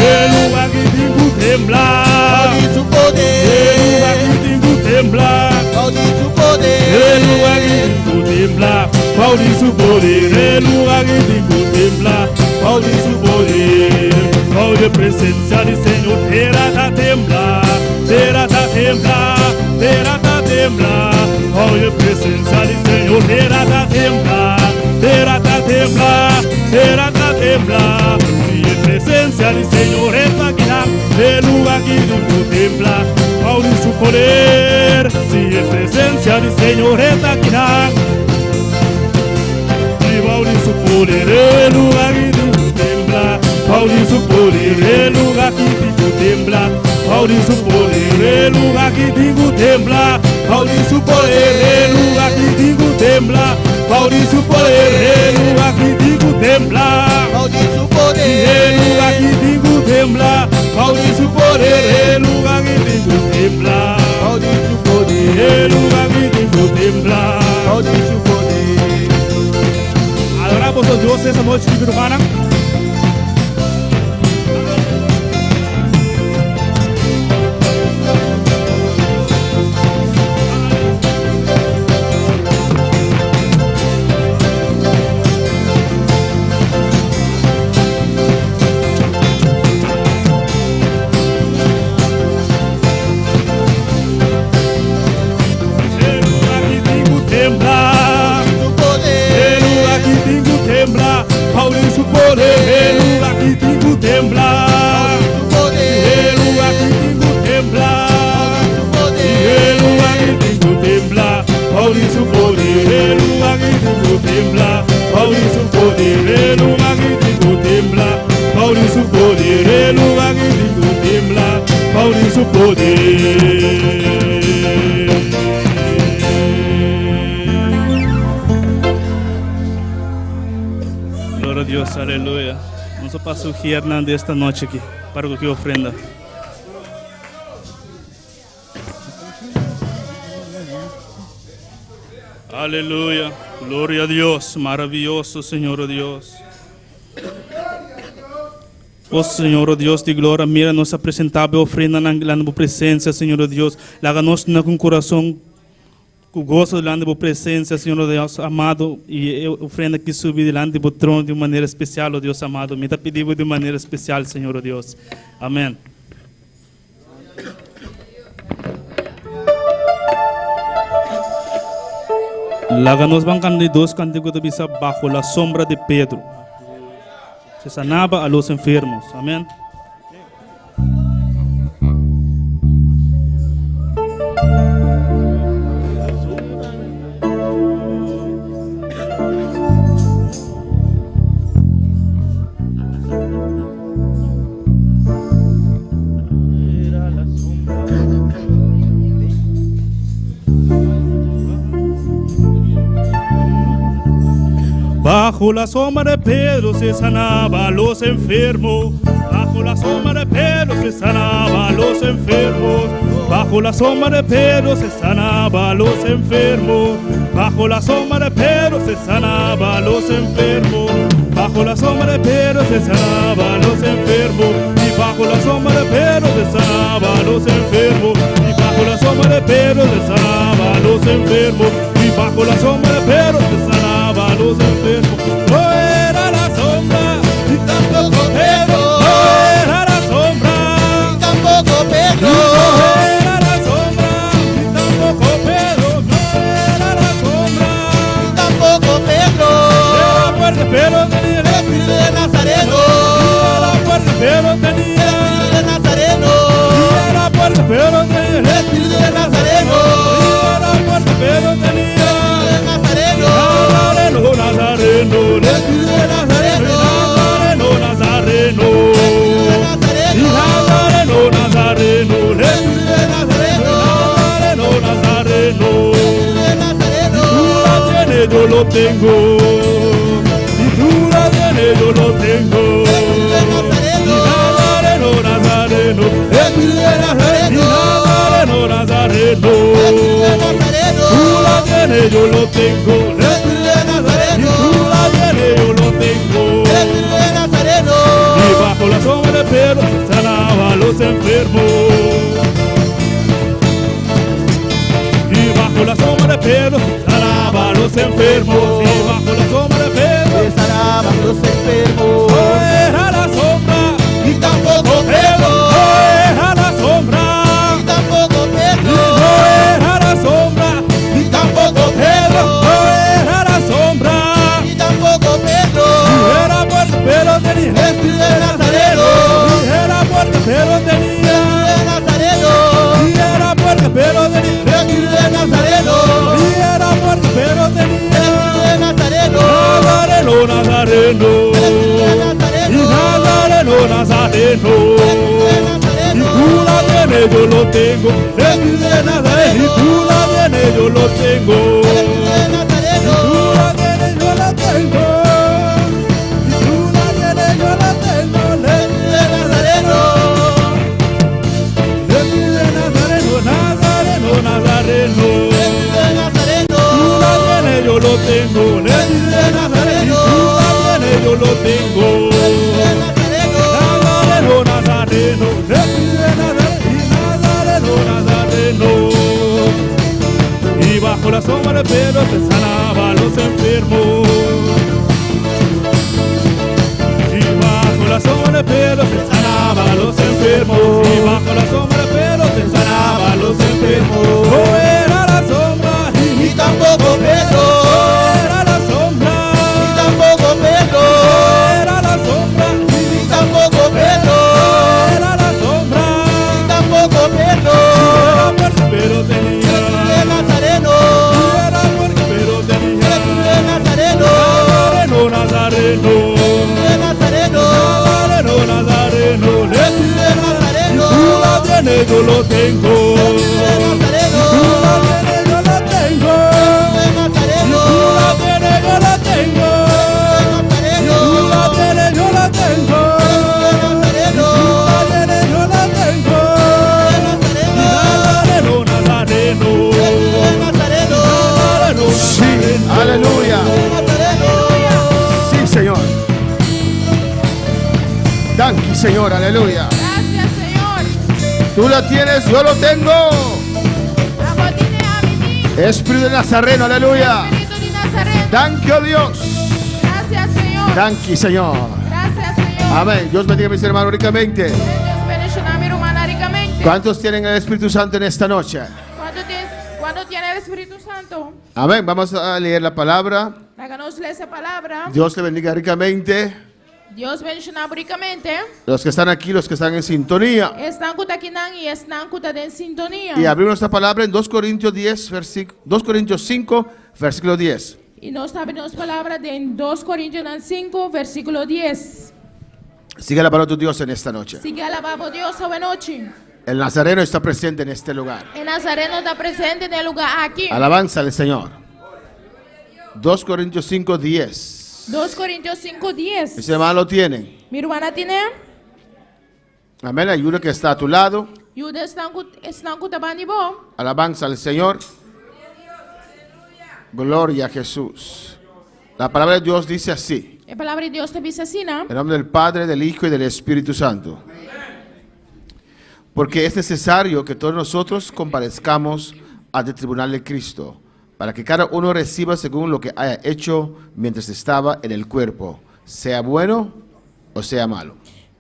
E lugá aki tin ku tembla. E lugá aki tin ku tembla. E lugá aki tin ku tembla. Bou di su poder, e lugá aki tin ku tembla. Bou di su poder. Bou di presensia di Señor, tera ta tembla, tera ta tembla, tera ta tembla. Bou di presensia di Señor, tera ta tembla, tera ta tembla, tera ta tembla. Si e presensia di Señor ta akinan, e lugá aki tin ku tembla. Bou di su poder, si e presensia di Señor ta akinan, i bou di su poder, e lugá aki tin ku tembla. Bou di su poder, e lugá aki tin ku tembla. Bou di su poder, e lugá aki tin ku tembla. Bou di su poder, e lugá aki tin ku tembla. Bou di su poder, e lugá aki tin ku tembla. E lugá aki tin ku tembla. Bou di su poder, e lugá aki tin ku tembla. E lugá aki tin ku tembla. Adoramos a Dios esta noche, mi hermana. E lugá aki tin ku tembla. E lugá aki tin ku tembla. Bou di su poder. E lugá aki tin ku tembla. E lugá aki tin ku tembla. E lugá aki tin ku tembla. Bou di su poder. E lugá aki tin ku tembla. Bou di su poder. E lugá aki tin ku tembla. Bou di su poder. E lugá aki tin ku tembla. Bou di su poder. Gloria a Dios, aleluya. Nos a pasa e esta nochi aki pa ku ofrenda. Aleluya, gloria a Dios, maravioso Señor Dios. Oh Señor, oh Dios di gloria, mira nos a presentá e ofrenda na bo presensia, Señor oh Dios. Laga nos na ku kurason ku goso dilanti di bo presensia, Señor oh Dios amado, i e ofrenda aki subi dilanti di bo trono di un manera spesial, oh Dios amado. Mi ta pidi di un manera spesial, Señor oh Dios. Amèn. Laga nos ban canta di dos cantico ta bisa Bajo la sombra de Pedro. Se sanaba a los enfermos. Amén. Bajo la sombra de Pedro se sanaba a los enfermos. Bajo la sombra de Pedro se sanaba a los enfermos. Bajo la sombra de Pedro se sanaba a los enfermos. Bajo la sombra de Pedro se sanaba a los enfermos. Bajo la sombra de Pedro se sanaba a los enfermos. Y bajo la sombra de Pedro se sanaba a los enfermos. Y bajo la sombra de Pedro se sanaba a los enfermos. Y bajo la sombra de Pedro se sanaba a los enfermos. No era la sombra, y tampoco Pedro. No era la sombra, y tampoco Pedro. No era la sombra, y tampoco Pedro. No era la sombra, y tampoco Pedro. Era fuerte, pero tenía el espíritu de Nazareno. Era fuerte, pero tenía el espíritu de Nazareno. Era fuerte, pero tenía el espíritu de Nazareno. Era fuerte, pero tenía el espíritu de Nazareno. Nazareno, Nazareno, el espíritu de Nazareno. Nazareno, Nazareno, el Nazareno, Nazareno, espíritu de Nazareno. Nazareno, Nazareno, El espíritu de Nazareno. Tú la tienes, yo lo tengo. Y tú la tienes, yo lo tengo. El espíritu de Nazareno. Nazareno, Nazareno, El espíritu de Nazareno. Nazareno, Nazareno. El espíritu de Nazareno. Tú la tienes, yo lo tengo. El espíritu de Nazareno. Y tú la tienes, yo lo tengo. El espíritu de Nazareno. Y bajo la sombra de Pedro sanaba a los enfermos. Y bajo la sombra de Pedro sanaba a los enfermos. Y bajo la sombra de Pedro sanaba a los enfermos. No era la sombra, y tampoco Pedro. No era la sombra, y tampoco Pedro. No era la sombra, y tampoco Pedro. No era la sombra, y tampoco Pedro. Y era fuerte, pero tenía el espíritu de Nazareno. Y era fuerte, pero tenía el espíritu de Nazareno. Y era fuerte, pero tenía el espíritu de Nazareno. Y era fuerte, pero tenía el espíritu de Nazareno. Nazareno, Nazareno. El espíritu de Nazareno. Y Nazareno, Nazareno. El espíritu de Nazareno. Y tú la tienes, yo lo tengo. El espíritu de Nazareno. Y tú la tienes, yo lo tengo. El espíritu de Nazareno. Y tú la tienes, yo la tengo. Y tú la tienes, yo la tengo. El espíritu de Nazareno. El espíritu de Nazareno, Nazareno, Nazareno. El espíritu de Nazareno. Tú la tienes, yo lo tengo. El espíritu de Nazareno. Y tú la tienes, yo lo tengo. El espíritu de Nazareno. Nazareno, Nazareno, el espíritu de Nazareno, y Nazareno, Nazareno. Y bajo la sombra de Pedro se sanaba a los enfermos. Y bajo la sombra de Pedro se sanaba a los enfermos. Y bajo la sombra de Pedro se sanaba a los enfermos. No era la sombra, y tampoco Pedro. No era la sombra, y tampoco Pedro. No era la sombra, y tampoco Pedro. No era la sombra, y tampoco Pedro. Era fuerte, pero tenía el espíritu de Nazareno. Era fuerte, pero tenía el espíritu de Nazareno. Nazareno, Nazareno. El espíritu de Nazareno. Nazareno, Nazareno. El espíritu de Nazareno. Tú la tienes, yo lo tengo. El espíritu de Nazareno. Tú la tienes, yo la tengo. El espíritu de Nazareno. Tú la tienes, yo la tengo. Nazareno. Tú la tienes, yo la tengo. Nazareno. Tú la tienes, yo la tengo. Nazareno. Nazareno, Nazareno. El espíritu de Nazareno. Nazareno, Sí, Nazareno. aleluya. Nazareno. Sí, Señor. Danke, Señor, aleluya. Gracias, Señor. Tú la tienes, yo lo tengo. Abo tin e, ami tin. Espíritu de Nazareno, aleluya. Spiritu di Nazareno. Danke, oh Dios. Gracias, Señor. Danke, Señor. Gracias, Señor. Amén. Dios bendiga a mis hermanos ricamente. Dios bendiciona mi rumannan ricamente. ¿Cuántos tienen el Espíritu Santo en esta noche? Cuanto tin, cuanto tiene el Espíritu Santo? Amén. Vamos a leer la palabra. Laga nos lesa palabra. Dios le bendiga ricamente. Dios bendishoná bo rikamente. Los que están aquí, los que están en sintonía. Esnan ku ta akinan i esnan ku ta den sintonia. Y abrimos nuestra palabra en 2 Corintios 10, versículo, 2 Corintios 5, versículo 10. I nos ta habri nos palabra den 2 Korintionan 5, versíkulo 10. Sigue alabando a tu Dios en esta noche. Sigui alabá bo Dios awe nochi. El Nazareno está presente en este lugar. E Nazareno ta presente den e lugá aki. Alabanza al Señor. 2 Corintios 5, 10. 2 Corintios 5, 10. Mis hermanos lo tienen. Mi rumannan tin'é. Amén. Hay uno que está a tu lado. Yuda esnan ku esnan ku ta banda di bo. Alabanza al Señor. Gloria a Jesús. La palabra de Dios dice así. E palabra di Dios ta bisa asina. En nombre del Padre, del Hijo y del Espíritu Santo. Porque es necesario que todos nosotros comparezcamos ante el tribunal de Cristo, para que cada uno reciba según lo que haya hecho mientras estaba en el cuerpo, sea bueno o sea malo.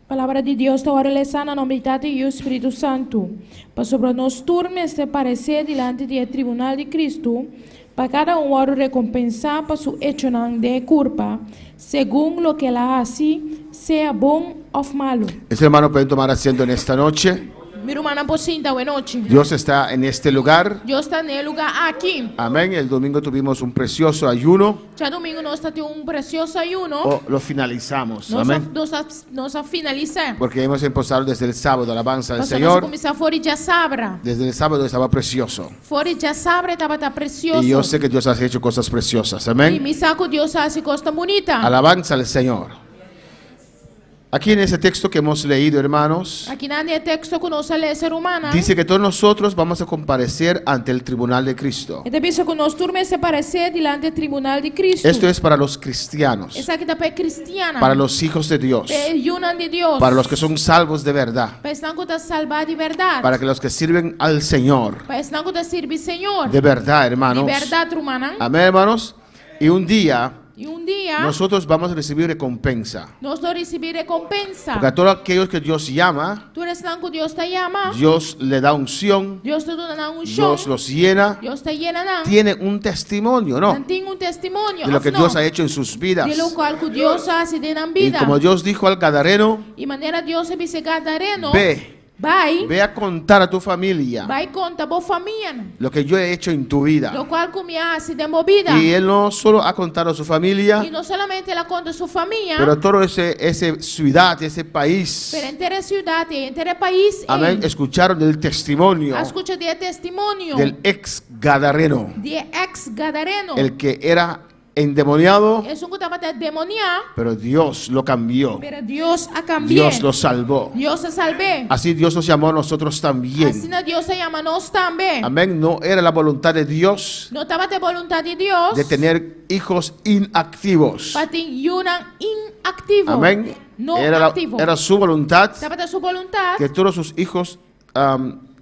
Palabra di Dios ta wòrdu lesá na nòmber di Tata, Yu i Spiritu Santu. Pasobra nos tur mester paresé dilanti di e tribunal di Kristu, pa kada un wòrdu rekompensá pa su echonan den e kurpa, segun loke el a hasi, sea bon òf malu. Mis hermanos pueden tomar asiento en esta noche. Mi rumannan por sinta awe nochi. Dios está en este lugar. Dios ta den e lugá aki. Amén. El domingo tuvimos un precioso ayuno. Djadumingu nos ta tin un precioso ayuno. O lo finalizamos. Nos a, Amén. nos a, nos a finalisá. Porque hemos empezado desde el sábado, alabanza al Pasobra nos a Señor. kuminsá for di djasabra. Desde el sábado estaba precioso. For di djasabra e tabata precioso. Y yo sé que Dios ha hecho cosas preciosas. I Amén. mi sa ku Dios a hasi kos tan bunita. Alabanza al Señor. Aquí en ese texto que hemos leído, hermanos, Akinan den e teksto ku nos a lesa, rumannan. dice que todos nosotros vamos a comparecer ante el tribunal de Cristo. E ta bisa ku nos tur mester paresé dilanti e tribunal di Kristu. Esto es para los cristianos, Esaki ta pa e kristiannan. para los hijos de Dios, Pa e yunan di Dios. para los que son salvos de verdad, Pa esnan ku ta salbá di bèrdat. para que los que sirven al Señor Pa esnan ku ta sirbi Señor. de verdad, Di hermanos. bèrdat, rumannan. Amén, hermanos. Y un día I un dia nosotros vamos a recibir recompensa. nos lo risibí rekompensa. Porque a todos aquellos que Dios llama, Tur esnan ku Dios ta yama, Dios le da unción, Dios ta duna nan unshon, Dios los llena. Dios ta yena nan. Tiene un testimonio, ¿no? Nan tin un testimonio, De lo òf que no? Dios ha hecho en sus vidas. Di lokual ku Dios a hasi den nan Y bida. como Dios dijo al Gadareno, I manera Dios a bisa e Gadareno, ve, Bai, ve a contar a tu familia bai konta bo famianan lo que yo he hecho en tu vida. lokual ku mi a hasi den bo bida. Y él no solo ha contado a su familia, I no solamente el a konta su famia, pero todo ese, ese ciudad, ese país, pero henter e siudat i henter e pais ei amén, escucharon del testimonio a skucha di e testimonio del ex Gadareno, di e ex Gadareno, el que era endemoniado, esun ku tabata demoniá, pero Dios lo cambió. pero Dios a kambi'é. Dios lo salvó. Dios a salb'é. Así Dios nos llamó a nosotros también. Asina Dios a yama nos tambe. Amén. No era la voluntad de Dios No tabata e boluntat di Dios de tener hijos inactivos. pa tin yunan inaktivo. Amén. No Era, la- aktivo. era su voluntad Tabata su boluntat que todos sus hijos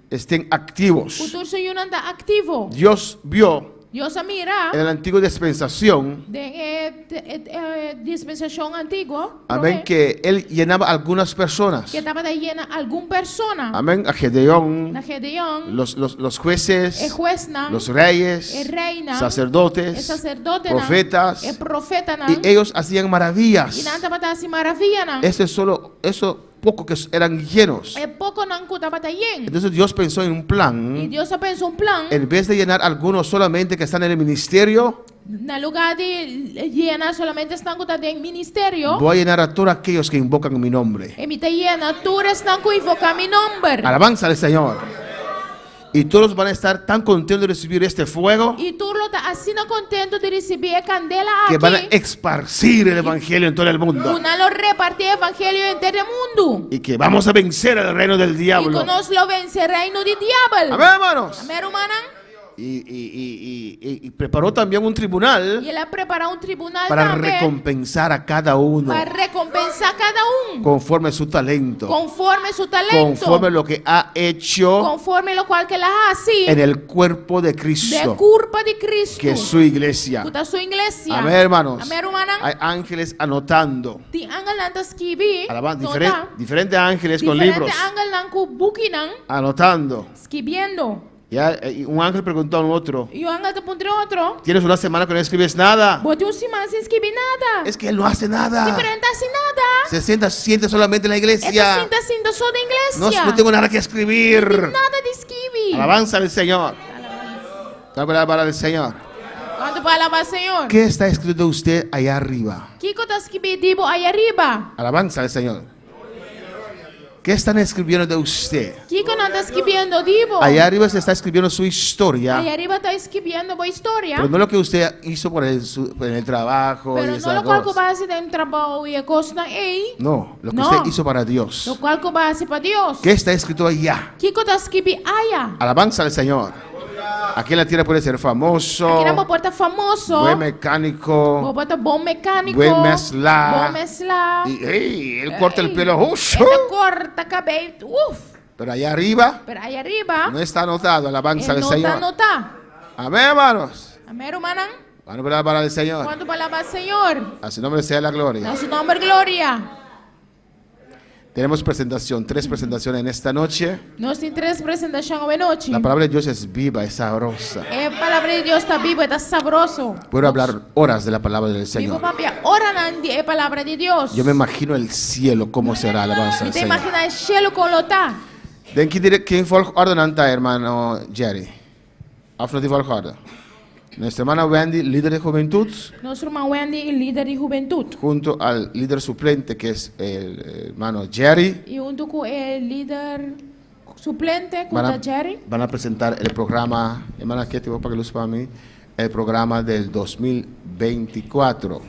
estén activos. ku tur su yunan ta aktivo. Dios vio Dios a mira en la antigua dispensación, den e, e, e dispensashon antiguo, amén, promé, que él llenaba a algunas personas. ku e tabata yena algun persona. Amén, a Gedeón, Na Gedeón, los jueces, e huesnan, los reyes, e reinan, sacerdotes, e saserdotenan, profetas, e profetanan, y ellos hacían maravillas. i nan tabata hasi maravianan. Ese solo, eso poco que eran llenos. E pokonan ku tabata yen. Entonces Dios pensó en un I plan, Dios a pensa un plan, en vez de llenar algunos solamente que están en el ministerio, na lugá di yena solamente esnan ku ta den ministerio, voy a llenar a todos aquellos que invocan mi nombre. e mi ta yena tur esnan ku invoká mi nòmber. Alabanza al Señor. Y todos van a estar tan contentos de recibir este fuego I tur lo ta asina kontentu di risibí e kandela que van a aki, esparcir el evangelio en todo el mundo. ku nan lo repartí e evangelio henter e mundu. Y que vamos a vencer al reino del I ku diablo. nos lo vense reino di diabel. Amén, hermanos. Amèn, rumannan? Y, y- y- y- y preparó también un tribunal I el a prepará un tribunal para tambe recompensar a cada uno pa rekompensá kada un conforme a su talento, konforme su talento, conforme lo que ha hecho konforme lokual ku el a hasi en el cuerpo de den Cristo, kurpa di Kristu, que es su iglesia. ku ta su iglesia. Amén, hermanos. Amèn, rumannan? Hay ángeles anotando. Tin angelnan ta skibi, Alaban, nota, diferentes ángeles con diferente libros angelnan ku bukinan anotando. skibiendo. Ya, eh, y un ángel preguntó a un otro, I un angel ta puntra otro. tienes una semana que no escribes nada. Bo tin un siman sin skibi nada. Es que él no hace nada. Si, pero e n' ta hasi nada. Se sienta, siente solamente en la E ta iglesia. sinta sinta so den No, iglesia. no tengo nada que escribir. Nada di skibi. Alabanza al Señor. Dame la palabra al Señor. Kuantu por alabá Señor? ¿Qué está escrito de usted allá arriba? Kiko ta skibí di bo aya riba? Alabanza al Señor. ¿Qué están escribiendo de usted? Kiko nan ta skibiendo di bo? Allá arriba se está escribiendo su historia, Aya riba ta skibiendo bo historia. pero no lo que usted hizo por el, su- en el trabajo y Pero no esas lokual ku cosas. bo a hasi den trabou i e kosnan ei. No, lo que No. usted hizo para Dios. Lokual ku bo a hasi pa Dios. ¿Qué está escrito allá? Kiko ta skibí aya? Alabanza al Señor. Aquí en la tierra puede ser famoso, Akinan bo por ta famoso, buen mecánico, bo por ta bon mecánico, buen mesla. bon mesla. Y, ey, él corta el Ey, pelo, ¡uf! E ta corta kabei, uf. Pero allá arriba Pero aya riba, no está anotado. Alabanza e al no ta Señor. anotá. Amén, hermanos. Amén, rumannan. Vamos a alabar al Señor. Kuantu por alabá Señor? A su nombre sea la gloria. Na su nòmber gloria. Tenemos presentación, tres presentaciones en esta noche. Nos tin tres presentashon awe nochi. La palabra de Dios es viva, es sabrosa. E palabra di Dios ta bibu, e ta sabroso. Puedo hablar horas de la palabra del Mi Señor. por papia oranan di e palabra di Dios. Yo me imagino el cielo cómo será, alabanza Mi al ta Señor. imaginá e shelu kon lo ta. Den ki dire ken volgorde nan ta, hermano Jerry? Of no tin volgorde? Nuestra hermana Wendy, líder de juventud, Nos ruman Wendy, lider di hubentut. junto al líder suplente que es el hermano Jerry, I huntu ku e lider suplente, ku van ta a, Jerry. van a presentar el programa, hermana Ketty, voy para que luz para mí, el programa del 2024.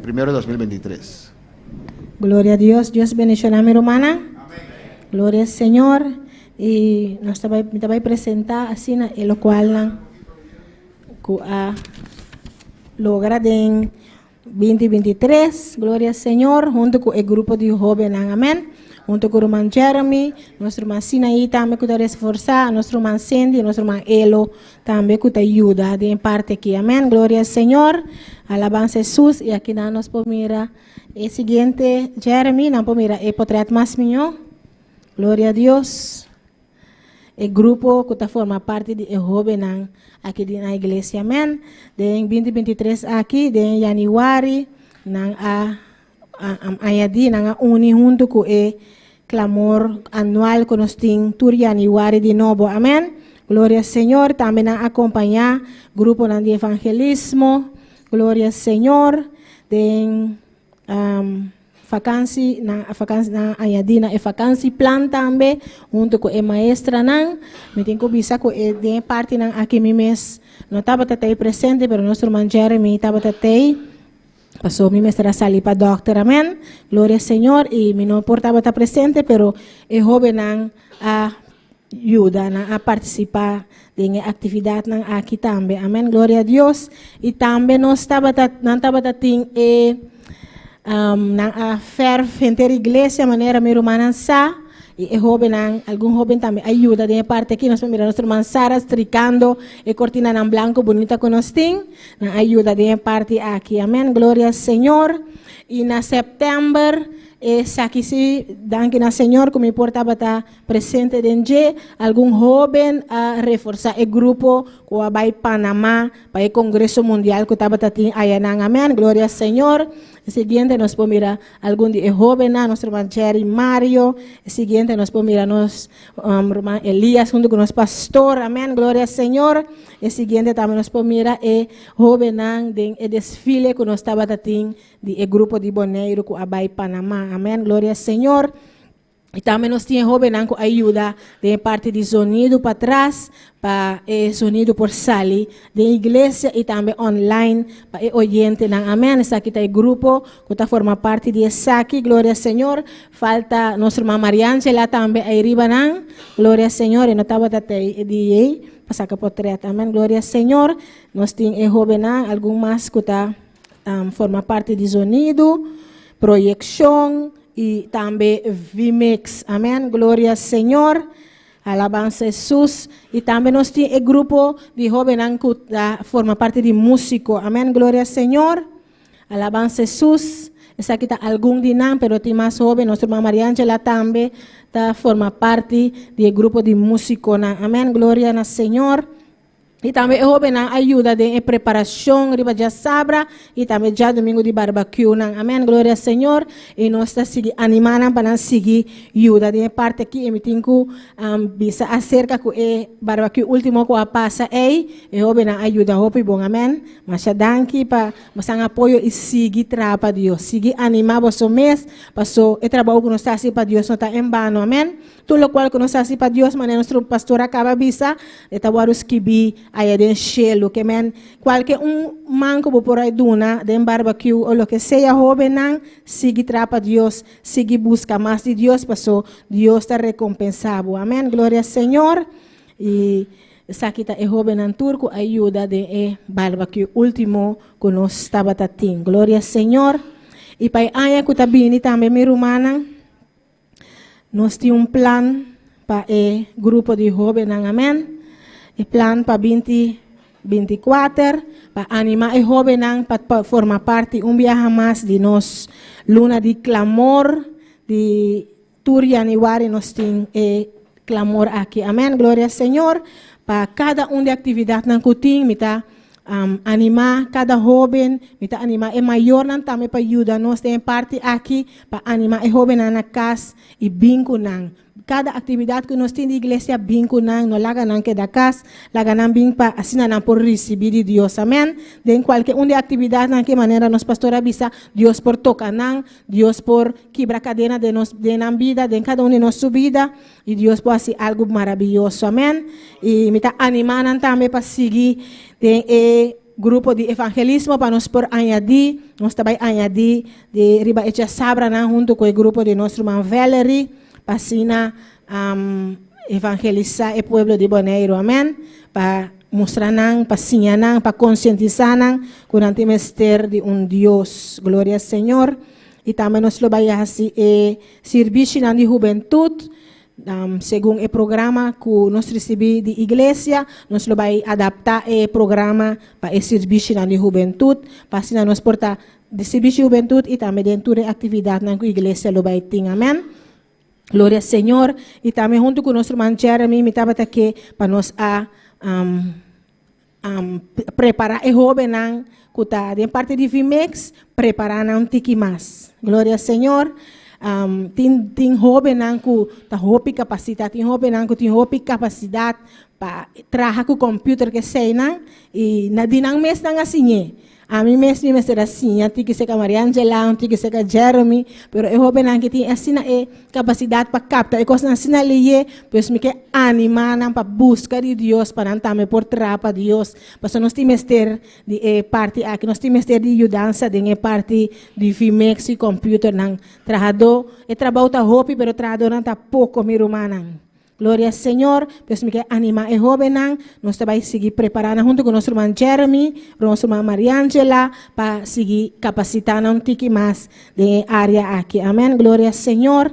Primero de 2023. Gloria a Dios. Dios bendiciona mi hermana. Gloria al Señor. Y nos ta bai, mi ta bai presenta asina e locualnan cu a logra den 2023. Gloria al Señor. Hunto cu e grupo di hobennan. Amen. Hunto cu ruman Jeremy, nos ruman Sinaí tambe cu ta resforsa, nos ruman Cindy, nos ruman Elo tambe cu ta yuda den parti aki. Amen. Gloria al Señor. Alabanza Jesús. Y aki nan nos por mira e siguiente Jeremy, nan por mira e potret mas miño. Gloria a Dios. E grupo ku ta forma parti di e hóbennan aki di na iglesia. Amen. Den 2023 aki, den yanüari, nan a añadí, nan a uni huntu ku e klamor anual ku nos tin tur yanüari di nobo. Amen. Gloria Señor. Tambe nan a kompañá gruponan di evangelismo. Gloria Señor. Den Vakansi nan vakansi nan a añadi na e vakansi plan tambe hunto ku e maestranan. Mi tin ku bisa ku e den e partinan aki mi mes no tabata tei presente pero nos ruman Jeremy tabata tei paso mi mester a sali pa dòkter amen. Gloria Señor i mi no por tabata presente pero e hobennan a yuda nan a partisipá den e aktividatnan aki tambe. Amen, gloria a Dios. I tambe nos tabata, nan tabata tin e, nan a fèrf henter iglesia manera mi rumannan sa, i e hóbennan, algun hóben tambe a yuda den e parti aki. Nos por mira nos ruman Sara strikando e kortinanan blanku bunita ku nos tin. Nan a yuda den e parti aki. Amen, gloria al Señor. I na sèptèmber, Esaki si, danki na Señor ku mi por tabata presente den dje. Algun hóben a reforsá e grupo ku a bai Panamá pa e kongreso mundial ku tabata tin ayanan. Amèn. Gloria Señor. E siguiente nos por mira algun di e hóbennan, nos ruman Jerry Mario. E siguiente nos por mira nos ruman Elias huntu ku nos pastor. Amèn. Gloria Señor. E siguiente tambe nos por mira e hóbennan den e desfile ku nos tabata tin Di e grupo di Boneiru ku a bai Panamá. Amen. Gloria Señor. I tambe nos tin e hóbennan ku a yuda den e parti di zonido patras pa e zonido por sali den iglesia i tambe online pa e oyentenan. Amen. Esaki ta e grupo ku ta forma parti di esaki. Gloria Señor. Falta nos ruman Mariangela tambe ei riba nan. Gloria Señor. E no tabata tei e dia ei pa saka potret. Amen. Gloria Señor. Nos tin e hóbennan, algun mas ku ta. Forma parti di zonido, proyekshon i tambe vmix. Amen. Gloria Señor. Alabansa Hesus. I tambe nos tin e grupo di hóbennan ku ta forma parti di músiko. Amen. Gloria Señor. Alabansa Hesus. Esaki ta algun di nan, pero tin mas hoben. Nos ruman Mariangela tambe ta forma parti di e grupo di musiconan. Amen. Gloria na Señor. Y tambe e hobennan a yuda den e preparacion riba djasabra y tambe djadomingo di barbecue nan. Amen. Gloria Señor. Y nos ta sigui anima nan pa nan sigui yuda den e parti aki. Y mi tin cu bisa acerca cu e barbecue ultimo cu a pasa ey, e hobennan a yuda hopi bon. Amen. Masha danki pa bosan apoyo y sigui traha pa Dios. Sigui anima boso mes paso e trabou cu nos ta haci pa Dios no ta en bano. Amen. Tur lokual ku nos hasi pa Dios, manera nos pastor a kaba bisa, e ta wòrdu skibí aya den shelu. Ke men, kualke un man ku bo por a duna den barbakiu o loke sea, hóbennan, sigui traha pa Dios, sigui buska mas di Dios, paso Dios ta rekompensá bo. Amèn. Gloria Señor. I esaki ta e hóbennan tur ku a yuda den e barbakiu último ku nos tabata tin. Gloria Señor. I pa e aña ku ta bini tambe, mi rumannan, Nos tin un plan pa e grupo di hóbennan, amèn. E plan pa binti 24, pa animá e hóbennan pa forma parti un biaha mas di nos luna di klamor di tur yanüari nos tin e klamor aki, amèn. Gloria Señor. Pa kada un di aktividatnan ku tin, mi ta Animá kada hóben, mi ta animá e mayornan tambe pa yuda nos den e parti aki pa animá e hóbennan na kas i bin ku nan. Kada aktividat ku nos tin di iglesia bin ku nan, no laga nan keda kas, laga nan bin pa asina nan por risibí di Dios. Amèn. Den kualke un di e aktividatnan aki manera nos pastor a bisa, Dios por toka nan, Dios por kibra kadena den nos den nan bida, den kada un di nos su bida. I Dios por hasi algu maraviyoso. Amèn. I mi ta animá nan tambe pa sigui den e grupo di evangelismo pa nos por añadí, nos ta bai añadí di riba e djasabranan huntu ku e grupo di nos ruman Valerie pa asina evangelisá e pueblo di Boneiru. Amèn. Pa mustra nan, pa siña nan, pa konsientisá nan ku nan tin mester di un Dios. Gloria Señor. I tambe nos lo bai hasi e Sirbishinan di hubentut, Segun e programa ku nos risibí di iglesia, nos lo bai adaptá e programa pa e sirbishinan di hubentut, pa asina nos por ta di sirbishi hubentut i tambe den tur e aktividatnan ku iglesia lo bai tin. Amèn. Gloria Señor. I tambe huntu ku nos ruman Jeremy mi tabata ke pa nos a Prepará e hóbennan ku ta den parti di Vimex, prepará nan un tiki mas. Gloria Señor. Tin tin hóbennan ku ta hopi kapasitá, tin hóbennan ku tin hopi kapasidat pa traha ku kòmpiuter ke eseinan i na di nan mes nan a siñ'é. Ami mes mi mester a siña tiki seka Mariangela, un tiki seka Jeremy, pero e hobennan ki tin asina e kapasidat pa kapta e kosnan asina leyé, pues mi ke animá nan pa buska di Dios pa nan tambe por traha pa Dios, pasobra nos tin mester di e parti aki, nos tin mester di yudansa den e parti di Vimex i kòmpiuternan. Trahadó, e trabou ta hopi pero trahadónan ta poko mi rumannan. Gloria Señor, pues mi ke anima e hobennan, nos ta bai sigui prepara nan hunto ku nos ruman Jeremy, nos ruman Mariangela, pa sigui kapasita nan un tiki mas den e area aki. Amen, gloria Señor.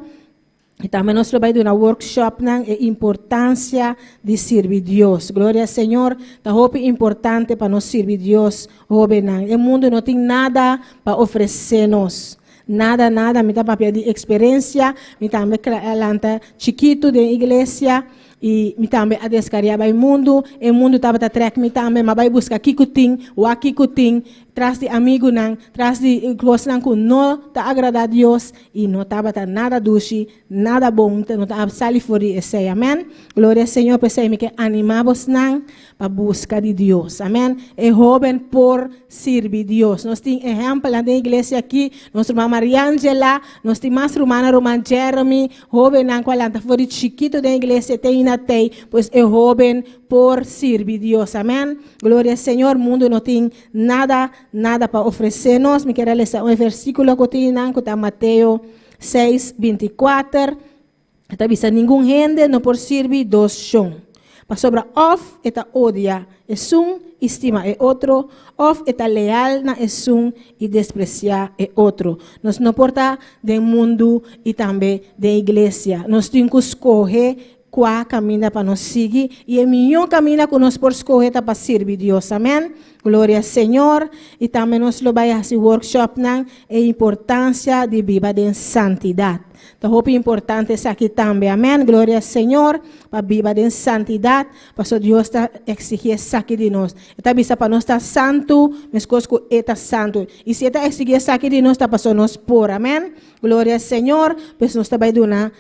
I tambe nos lo bai duna workshopnan e importansia di sirbi Dios. Gloria Señor, ta hopi importante pa nos sirbi Dios, hobennan. E mundu no tin nada pa ofresé nos. Nada nada, mi ta papia di experencia, mi tambe a lanta chikitu den iglesia y mi tambe a descaria bay mundu, e mundu tabata trek mi tambe, m'a bay busca kico tin, wak kico tin, tras di amigunan, tras di cosnan cu no ta agrada Dios y no tabata nada dushi, nada bon, no ta sali for di esey, amen. Gloria Señor, p'esey mi ke anima bosnan pa buska di Dios. Amen. E hoben por sirbi Dios. Nos tin ehempelnan den iglesia aki, nos ruman Mariangela, nos tin mas rumannan, ruman Jeremy, hobennan ku a lanta for di chikito den iglesia te ina tei, pues e hoben por sirbi Dios. Amen. Gloria Señor. Mundu no tin nada, nada pa ofresé nos. Mi kier a lesa un versíkulo ku tin nan ku ta Mateo 6, 24. E ta bisa, Ningun hende no por sirbi dos shon, pasobra òf e ta odia esun i stima e otro, òf e ta leal na esun i despresiá e otro. Nos no por ta den mundu i tambe den iglesia. Nos tin ku skohe. kua kaminda pa nos sigui i e mihó kaminda ku nos por skohe ta pa sirbi Dios. Amèn. Gloria Señor. I tambe nos lo bai hasi workshopnan e importansia di biba den santidat. Ta hopi importante esaki tambe. Amèn. Gloria Señor. Pa biba den santidat, paso Dios ta eksigí esaki di nos. E ta bisa pa nos ta santu meskos ku E ta santu. I si E ta eksigí esaki di nos ta paso nos por. Amèn. Gloria Señor. Pues nos ta bai duna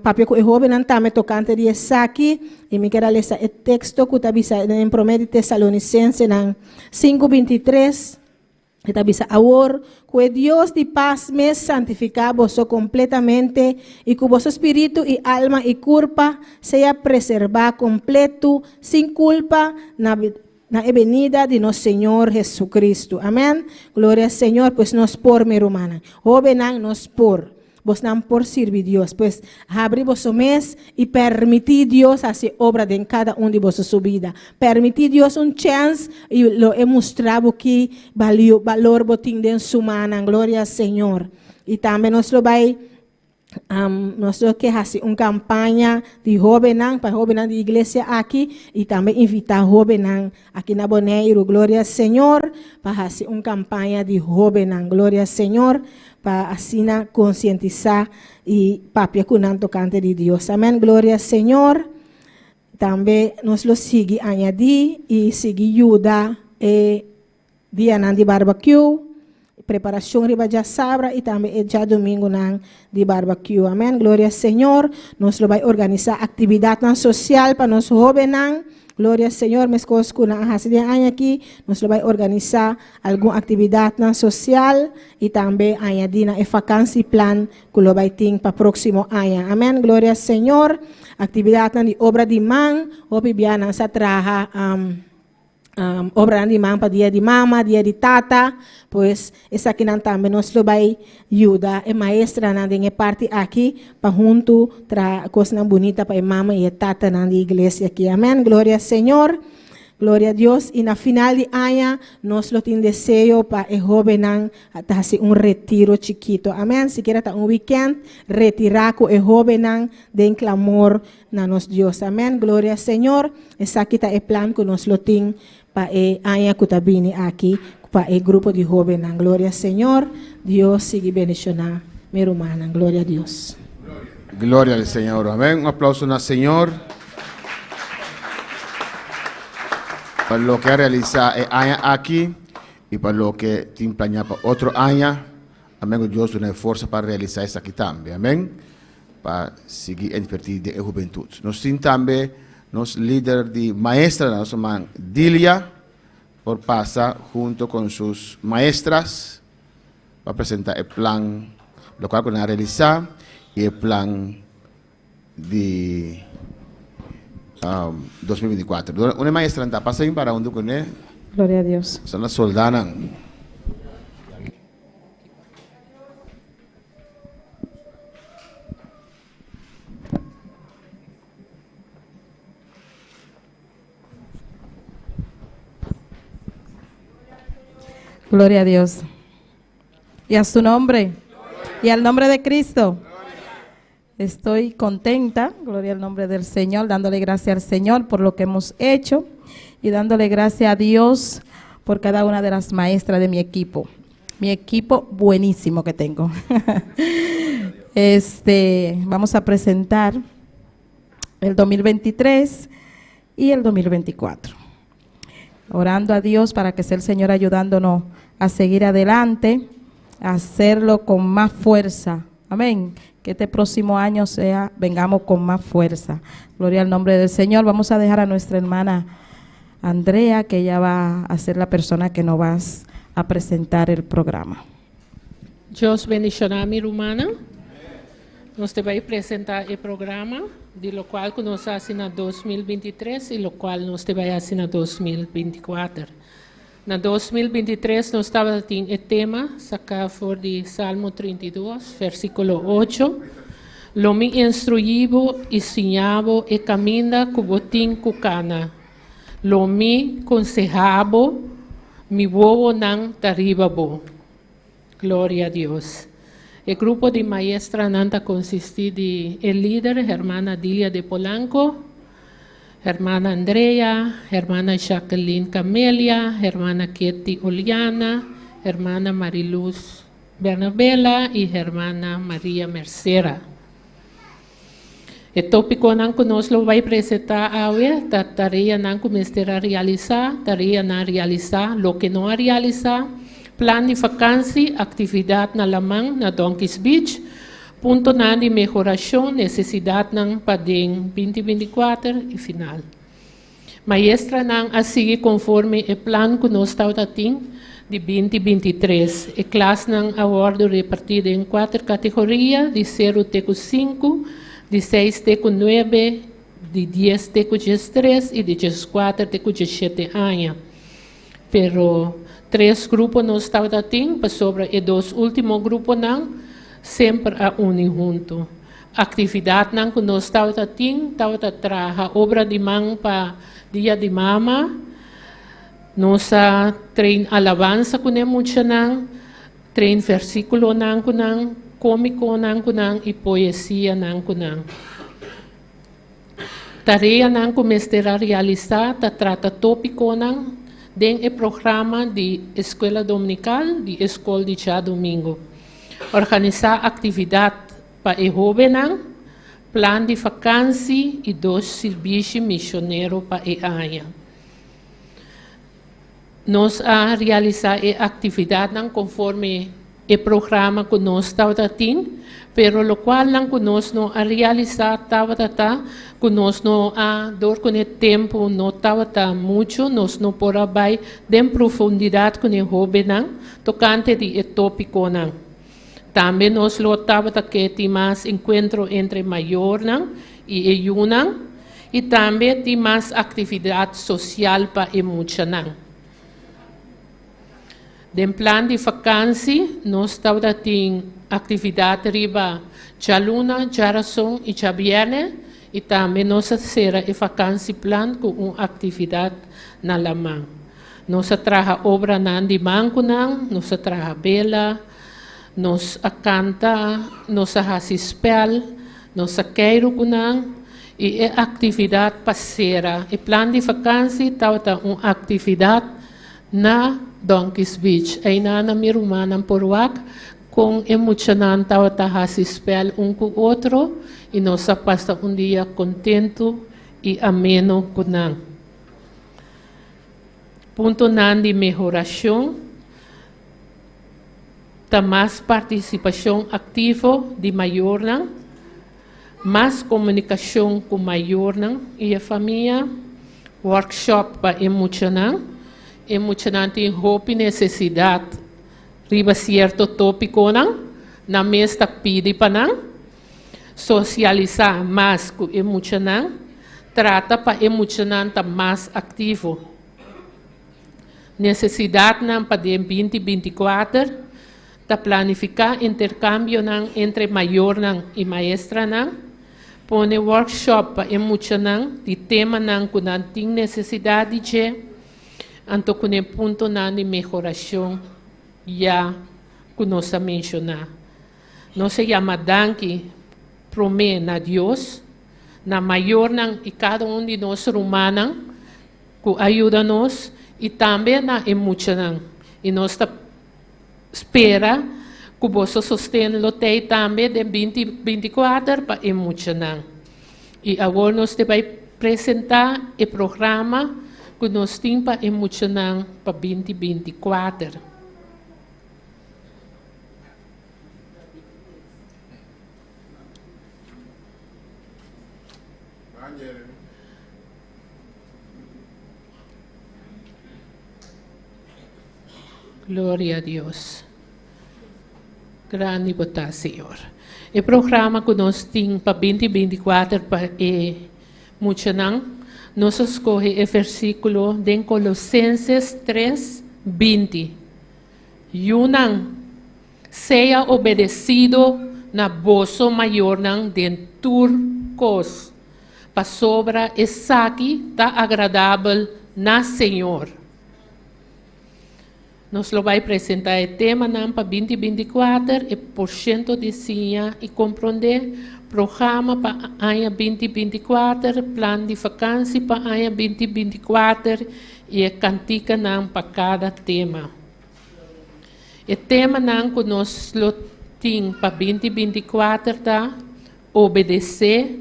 papia ku e hóbennan tambe tokante di esaki. I mi kier a lesa e teksto ku ta bisa den Promé di Tesalonisensenan 5, 23. E ta bisa, Awor, ku e Dios di pas mes santifiká boso kompletamente i ku boso spiritu i alma i kurpa sea preserbá kompletu, sin kulpa, na na e benida di nos Señor Hesukristu. Amèn. Gloria Señor. Pues nos por, mi rumannan. Hóbennan, nos por. Bosnan por sirbi Dios. Pues, habri boso mes i permití Dios hasi obra den kada un di boso su bida. Permití Dios un chèns i lo e mustra bo ki balio, balor bo tin den su mannan. Gloria Señor. I tambe nos lo bai, nos lo ke hasi un kampaña di hóbennan, pa e hóbennan di iglesia aki, i tambe invitá hóbennan Aki na Boneiru, gloria Señor, pa hasi un kampaña di hóbennan, gloria Señor, pa asina konsientisá i papia ku nan tokante di Dios. Amèn, gloria Señor. Tambe nos lo sigui añadí i sigui yuda e dianan di barbakiu, preparashon riba djasabra i tambe e djadumingunan di barbakiu. Amèn, gloria Señor. Nos lo bai organisá aktividatnan sosial pa nos hóbennan. Gloria Señor, meskos ku nan a hasi den aña aki, nos lo bai organisá algun aktividatnan sosial i tambe añadí na e fakansieplan ku lo bai tin pa próksimo aña. Amèn, gloria Señor. Aktividatnan di obra di man, hopi bia nan sa traha. Obranan di man pa dia di mama, dia di tata, pues esakinan tambe nos lo bai yuda e maestranan den e parti aki pa huntu traha kosnan bunita pa e mama i e tatanan di iglesia aki. Amen. Gloria Señor. Gloria Dios. I na final di aña nos lo tin deseo pa e hóbennan ta hasi un retiro chikito. Amen. Sikiera ta un weekend, retirá ku e hóbennan den klamor Na nos Dios. Amen. Gloria Señor. Esaki ta e plan ku nos lo tin pa e aña ku ta bini aki pa e grupo di hobennan. Gloria Señor. Dios sigui bendiciona mi rumannan. Gloria Dios. Gloria al Señor. Amén. Un aplauso na Señor pa loke a realisa e aña aki y pa loke tin plaña pa otro aña. Amén. Ku Dios duna e forsa pa realisa esaki tambe. Amén. Pa sigui invertí den e hubentut. Nos tin tambe nos lider di maestranan, nos ruman Dilia, por pasa hunto con sus maestras pa presenta e plan locual cu nan a realisa y e plan di 2024. Un e maestranan ta pasa bin para hunto cune. Gloria a Dios. Son las soldanan. Gloria a Dios. Y a su nombre. Y al nombre de Cristo. Estoy contenta, gloria al nombre del Señor, dándole gracias al Señor por lo que hemos hecho y dándole gracias a Dios por cada una de las maestras de mi equipo. Mi equipo buenísimo que tengo. Este, vamos a presentar el 2023 y el 2024. Orando a Dios para que sea el Señor ayudándonos a seguir adelante, a hacerlo con más fuerza. Amén. Que este próximo año sea, vengamos con más fuerza. Gloria al nombre del Señor. Vamos a dejar a nuestra hermana Andrea, que ella va a ser la persona que nos va a presentar el programa. Dios bendiciona mi rumannan. Nos ta bay presenta e programa di locual cu nos a haci na 2023 y locual nos ta bay haci na 2024. Na 2023 nos tabata tin e tema saca for di Salmo 32, versiculo 8, Lo mi instruí bo y siña bo e caminda cu bo tin cu cana. Lo mi consehá bo, mi wowonan ta riba bo. Gloria a Dios. E grupo di maestranan ta konsistí di e lider, hermana Dilia de Polanco, hermana Andrea, hermana Jacqueline Camelia, hermana Ketty Oliana, hermana Mariluz Bernabela i hermana Maria Mercera. E tópikonan ku nos lo bai presentá awe ta tareanan ku mester a realisá, tareanan realisá, loke no a realisá, plan di fakansi, aktividat na laman na Donkeys Beach, puntonan di mehorashon, nesesidatnan pa den 2024 i final. Maestranan a sigui konforme e plan ku nos tabata tin di 2023. E klasnan a wòrdu repartí den kuater kategoria, di seru te ku sinku, di seis te ku nuebe, di dies te ku diestres i di dieskuater te ku diesshete aña. Pero tres grupo nos tabata tin pasobra e dos último gruponan semper a uni huntu. Aktividatnan ku nos tabata tin tabata traha obra di man pa Dia di Mama, nos a train alabansa ku ne muchanan, train versíkulonan ku nan, kómikonan ku nan i poesianan ku nan. Tareanan ku mester a realisá ta trata tópikonan den e programa di Eskuela Dominikal di e skol di djadumingu. Organisá aktividat pa e hóbennan, plan di fakansi i dos sirbishi misionero pa e aña. Nos a realisá e aktividatnan konforme e programa ku nos tabata tin, pero lokualnan ku nos no a realisá tabata ta ku nos no a, dor ku e tempu no tabata muchu, nos no por a bai den profundidat ku e hóbennan tokante di e tópikonan. Tambe nos lo tabata ke tin mas enkuentro entre mayornan i e yunan i tambe tin mas aktividat sosial pa e muchanan. Den plan di fakansi nos tabata tin aktividat riba djaluna, djarason i djabièrnè i tambe nos a sera e fakansiplan ku un aktividat na laman. Nos a traha obranan di man ku nan, nos a traha bela, nos a kanta, nos a hasi spèl, nos a keiru ku nan i e aktividat pa sera e plan di fakansi tabata un aktividat na Donkeys Beach. Einan na mi rumannan por wak kon e muchanan tabata hasi spèl un ku otro i nos a pasa un dia kontentu i ameno ku nan. Puntonan di mehorashon ta mas partisipashon aktivo di mayornan, mas komunikashon ku mayornan i e famia, workshop pa e muchanan. E muchanan tin hopi nesesidat riba sierto tópikonan, nan mes ta pidi pa nan. Sosialisá mas ku e muchanan, trata pa e muchanan ta mas aktivo. Nesesidatnan pa den 2024 ta planifiká interkambionan entre mayornan i maestranan, pone workshop pa e muchanan di temanan ku nan tin nesesidat di dje, anto ku e puntonan di mehorashon ya ku nos a menshoná. Nos a yama danki promé na Dios, na mayornan i kada un di nos rumannan ku a yuda nos i tambe na e muchanan. I nos ta spera ku boso sosten lo tei tambe den 2024 pa e muchanan. I awor nos ta bai presentá e programa ku nos tin pa e muchanan pa 2024. Gloria a Dios. Grandi bo ta, Señor. E programa ku nos tin pa 2024 pa e muchanan, nos a skohe e versíkulo den Kolosenses 3, 20. Yunan, sea obedesido na boso mayornan den tur kos, pasobra esaki ta agradabel na Señor. Nos lo bai presentá e temanan pa 2024, e porshento di siña i komprondé, programa pa aña 2024, plan di fakansi pa aña 2024 i e kantikanan pa kada tema. E temanan ku nos lo tin pa 2024 ta, Obedesé,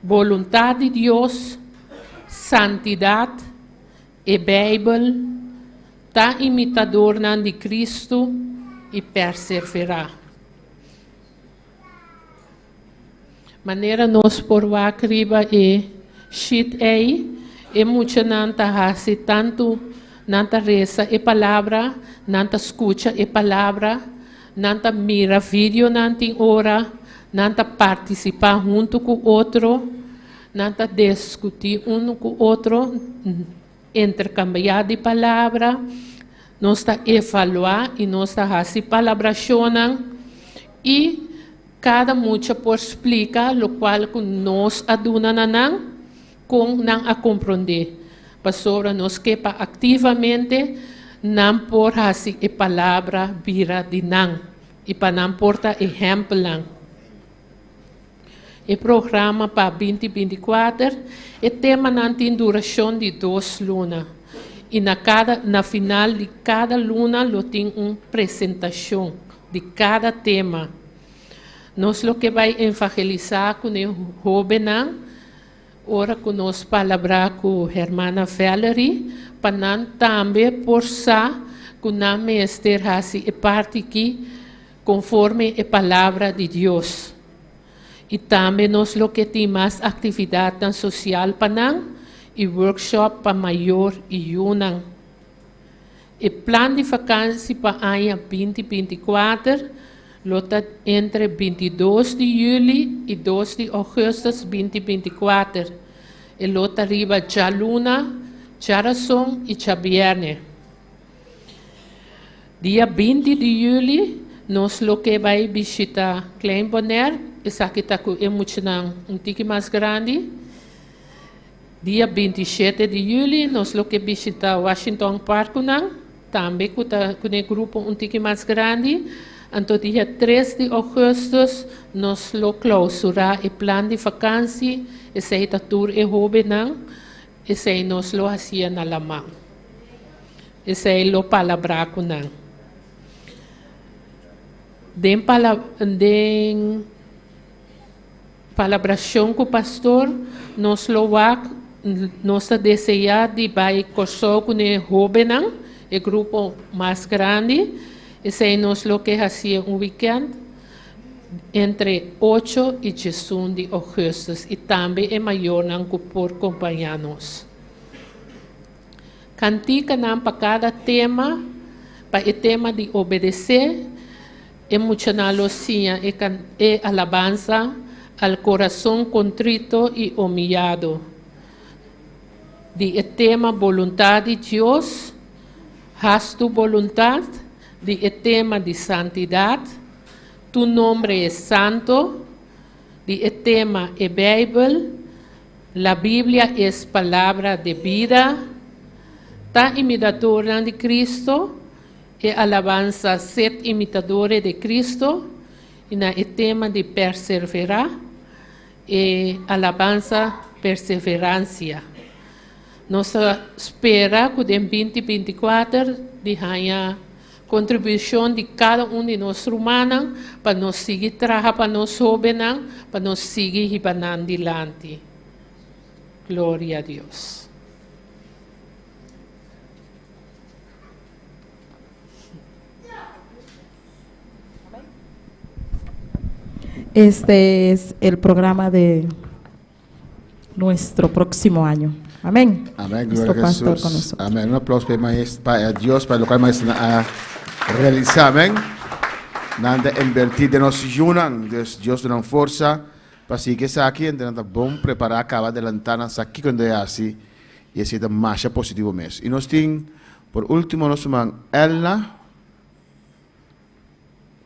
Boluntat di Dios, Santidat, E Beibel, Ta Imitadornan di Kristu i Perseverá. Manera nos por wak riba e sheet ei, e muchanan ta hasi tantu nan ta resa e palabra, nan ta skucha e palabra, nan ta mira videonan tin ora, nan ta partisipá huntu ku otro. Nan ta diskutí unu ku otro, interkambiá di palabra, nos ta evaluá i nos ta hasi palabrashonnan i kada mucha por splika lokual ku nos a duna na nan, kon nan a komprondé. Pasobra nos ke pa aktivamente nan por hasi e palabra bira di nan i pa nan por ta ehèmpelnan. E programa pa 2024, e temanan tin durashon di dos luna i na kada na final di kada luna lo tin un presentashon di kada tema. Nos lo ke bai evangelisá ku e hóbennan ora ku nos palabrá ku hermana Valerie pa nan tambe por sa ku nan mester hasi e parti ki konforme e palabra di Dios. I tambe nos lo ke tin mas aktividatnan sosial pa nan i workshop pa mayor i yunan. E plan di fakansi pa aña 2024 lo ta entre 22 di yüli i 2 di ougùstùs 2024. E lo ta riba djaluna, djarason i djabièrnè. Dia 20 di yüli nos lo ke bai bishita Klein Bonaire, esaki ta ku e muchanan un tiki mas grandi. Dia 27 di yüli nos lo ke bishita Washington Park ku nan, tambe ku ta ku e grupo un tiki mas grandi. Anto dia 3 di ougùstùs nos lo klousurá e plan di fakansi, esei ta tur e hóbennan, esei nos lo hasié na laman. Esei lo palabrá ku nan. Den pala den palabrashon ku pastor, nos lo wak, nos ta deseá di bai Kòrsou ku e hóbennan, e grupo mas grandi. Esei nos lo ke hasié un wikènt entre 8 i 11 di ougùstùs i tambe e mayornan ku por kompañá nos. Kantikanan pa kada tema, pa e tema di obedesé, e muchanan lo siña e kan e alabansa Al corazón contrito y humillado. Di e tema Boluntat di Dios, Haz tu boluntad, di e tema di Santidat, Tu nombre es santo, di e tema E Beibel, La Biblia es palabra de bida, Ta imitadornan di Cristo, e alabansa Sed imitadores de Cristo, i na e tema di Perseverá, e alabansa Perseverancia. Nos ta spera ku den 2024 di haña kontribushon di kada un di nos rumannan pa nos sigui traha pa nos hóbennan, pa nos sigui hiba nan dilanti. Gloria a Dios. Este es el programa de nuestro próximo año. Amén. Amén. Nuestro Gloria a pastor con Jesús. nosotros. Amén. Un aplauso pa, maestro, pa Dios, pa loke maestro a realisá. Amén. Nan ta invertí den nos yunan. Dios, Dios duna forsa pa sigui esaki. Anto nan ta bon prepará kaba adelantá nan sa kiko nan ta hasi. I esei ta masha positivo mes. I nos tin por último nos ruman Elna,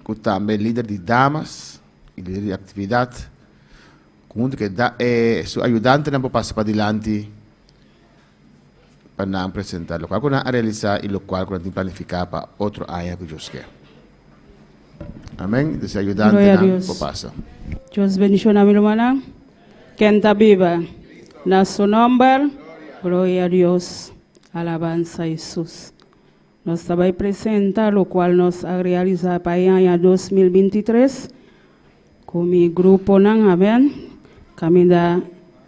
ku tambe lider di damas i lider di aktividat. Huntu ku e da e su ayudantenan por pasa padilanti. pa nan presentá lokual ku nan a realisá i lokual ku nan tin planifiká pa otro aña ku Dios ke. Amén. Desea Gloria a ayudantenan Dios. por pasa. Dios bendiciona mi hermana. Ken ta biba. Na su nomber. Gloria a Dios. Alabanza a Jesús. Nos ta bay presenta locual nos a realisa pa e aña 2023 cu mi gruponan. Amen. Caminda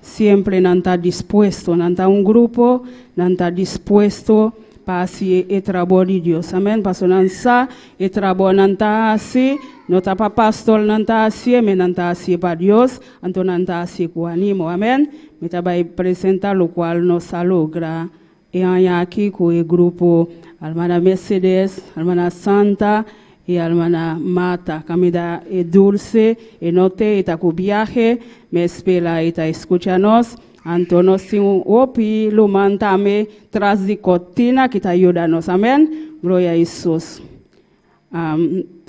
siempre nan ta dispuesto. Nan ta un grupo, nan ta dispuesto pa haci e trabou di Dios. Amen. Paso nan sa e trabou nan ta haci, no ta pa pastor nan ta hacié, me nan ta hacié pa Dios, anto nan ta hacié cu animo. Amen. Mi ta bay presenta locual nos a logra e aña aki cu e grupo Hermana Mercedes, Hermana Santa y Hermana Marta. Caminda e Dulce, e no te, e ta cu viahe, me spera e ta escucha nos. Anto nos tin un hopi luman tambe tras di cortina cu ta yuda nos. Amen. Gloria a Jesus.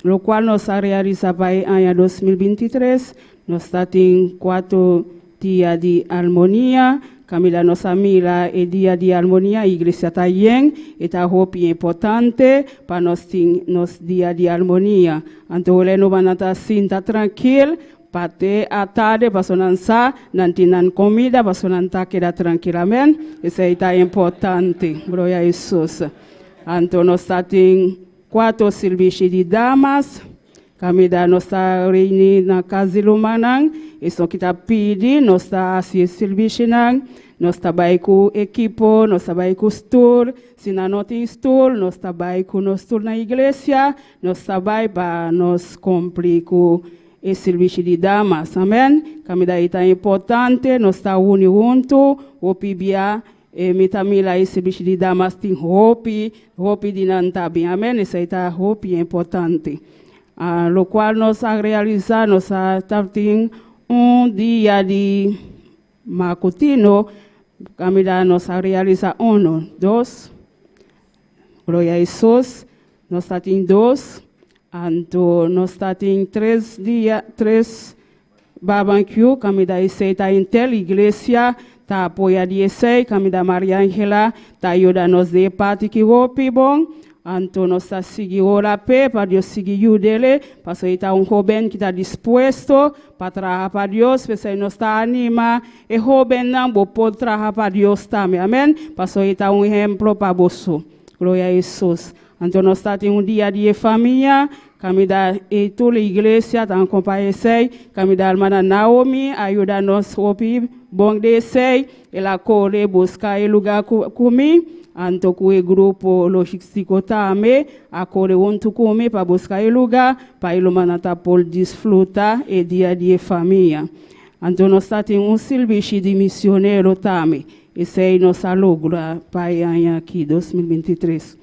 Locual nos a realisa pa e aña 2023, nos ta tin cuatro dia di armonia. Caminda nos a mira e dia di armonia, iglesia ta yen, e ta hopi importante pa nos tin nos dia di armonia. Anto ora no bana ta sinta trankil, pa te a tarde, paso nan sa, nan tin nan comida, paso nan ta keda trankil. Amen. Esey ta importante. Gloria a Jesus. Anto nos ta tin cuatro servicio di damas. Caminda nos ta reuni na cas di rumannan. Eso ki ta pidi, nos ta haci e servicionan. Nos ta bay cu ekipo, nos ta bay cu stoel. Si nan no tin stoel, nos ta bay cu nos stoel na iglesia. Nos ta bay pa nos cumpli cu e servicio di damas. Amen. Caminda ey ta importante, nos ta uni hunto. Hopi bia e mi ta mira e servicio di damas tin hopi, hopi di nan ta bin. Amen. Esey ta hopi importante. Locual nos a realisa, nos a tin un dia di matutino, caminda nos a realisa uno, dos, Gloria a Jesus, nos ta tin dos, anto nos ta tin tres dia, tres barbecue, caminda esey ta henter iglesia ta apoya di esey, caminda Maria Angela ta yuda nos den e parti ki hopi bon, anto nos ta sigui ora p'e pa Dios sigui yud'e, pasobra e ta un hoben ki ta dispuesto pa traha pa Dios, p'esey nos ta anima e hobennan bo por traha pa Dios tambe, amen, pasobra e ta un ehemplo pa boso. Gloria a Jesus. Anto nos ta tin un dia di e famia, caminda e tur iglesia ta acompaña esey, caminda hermana Naomi a yuda nos hopi bon di esey, el a core busca e lugar cu mi, anto cu e grupo logistico tambe a core hunto cu mi pa busca e lugar, pa e rumannan ta por disfruta e dia di e famia. Anto nos ta tin un sirbishi di misionero tambe. Esey nos a logra pa e aña aki, 2023.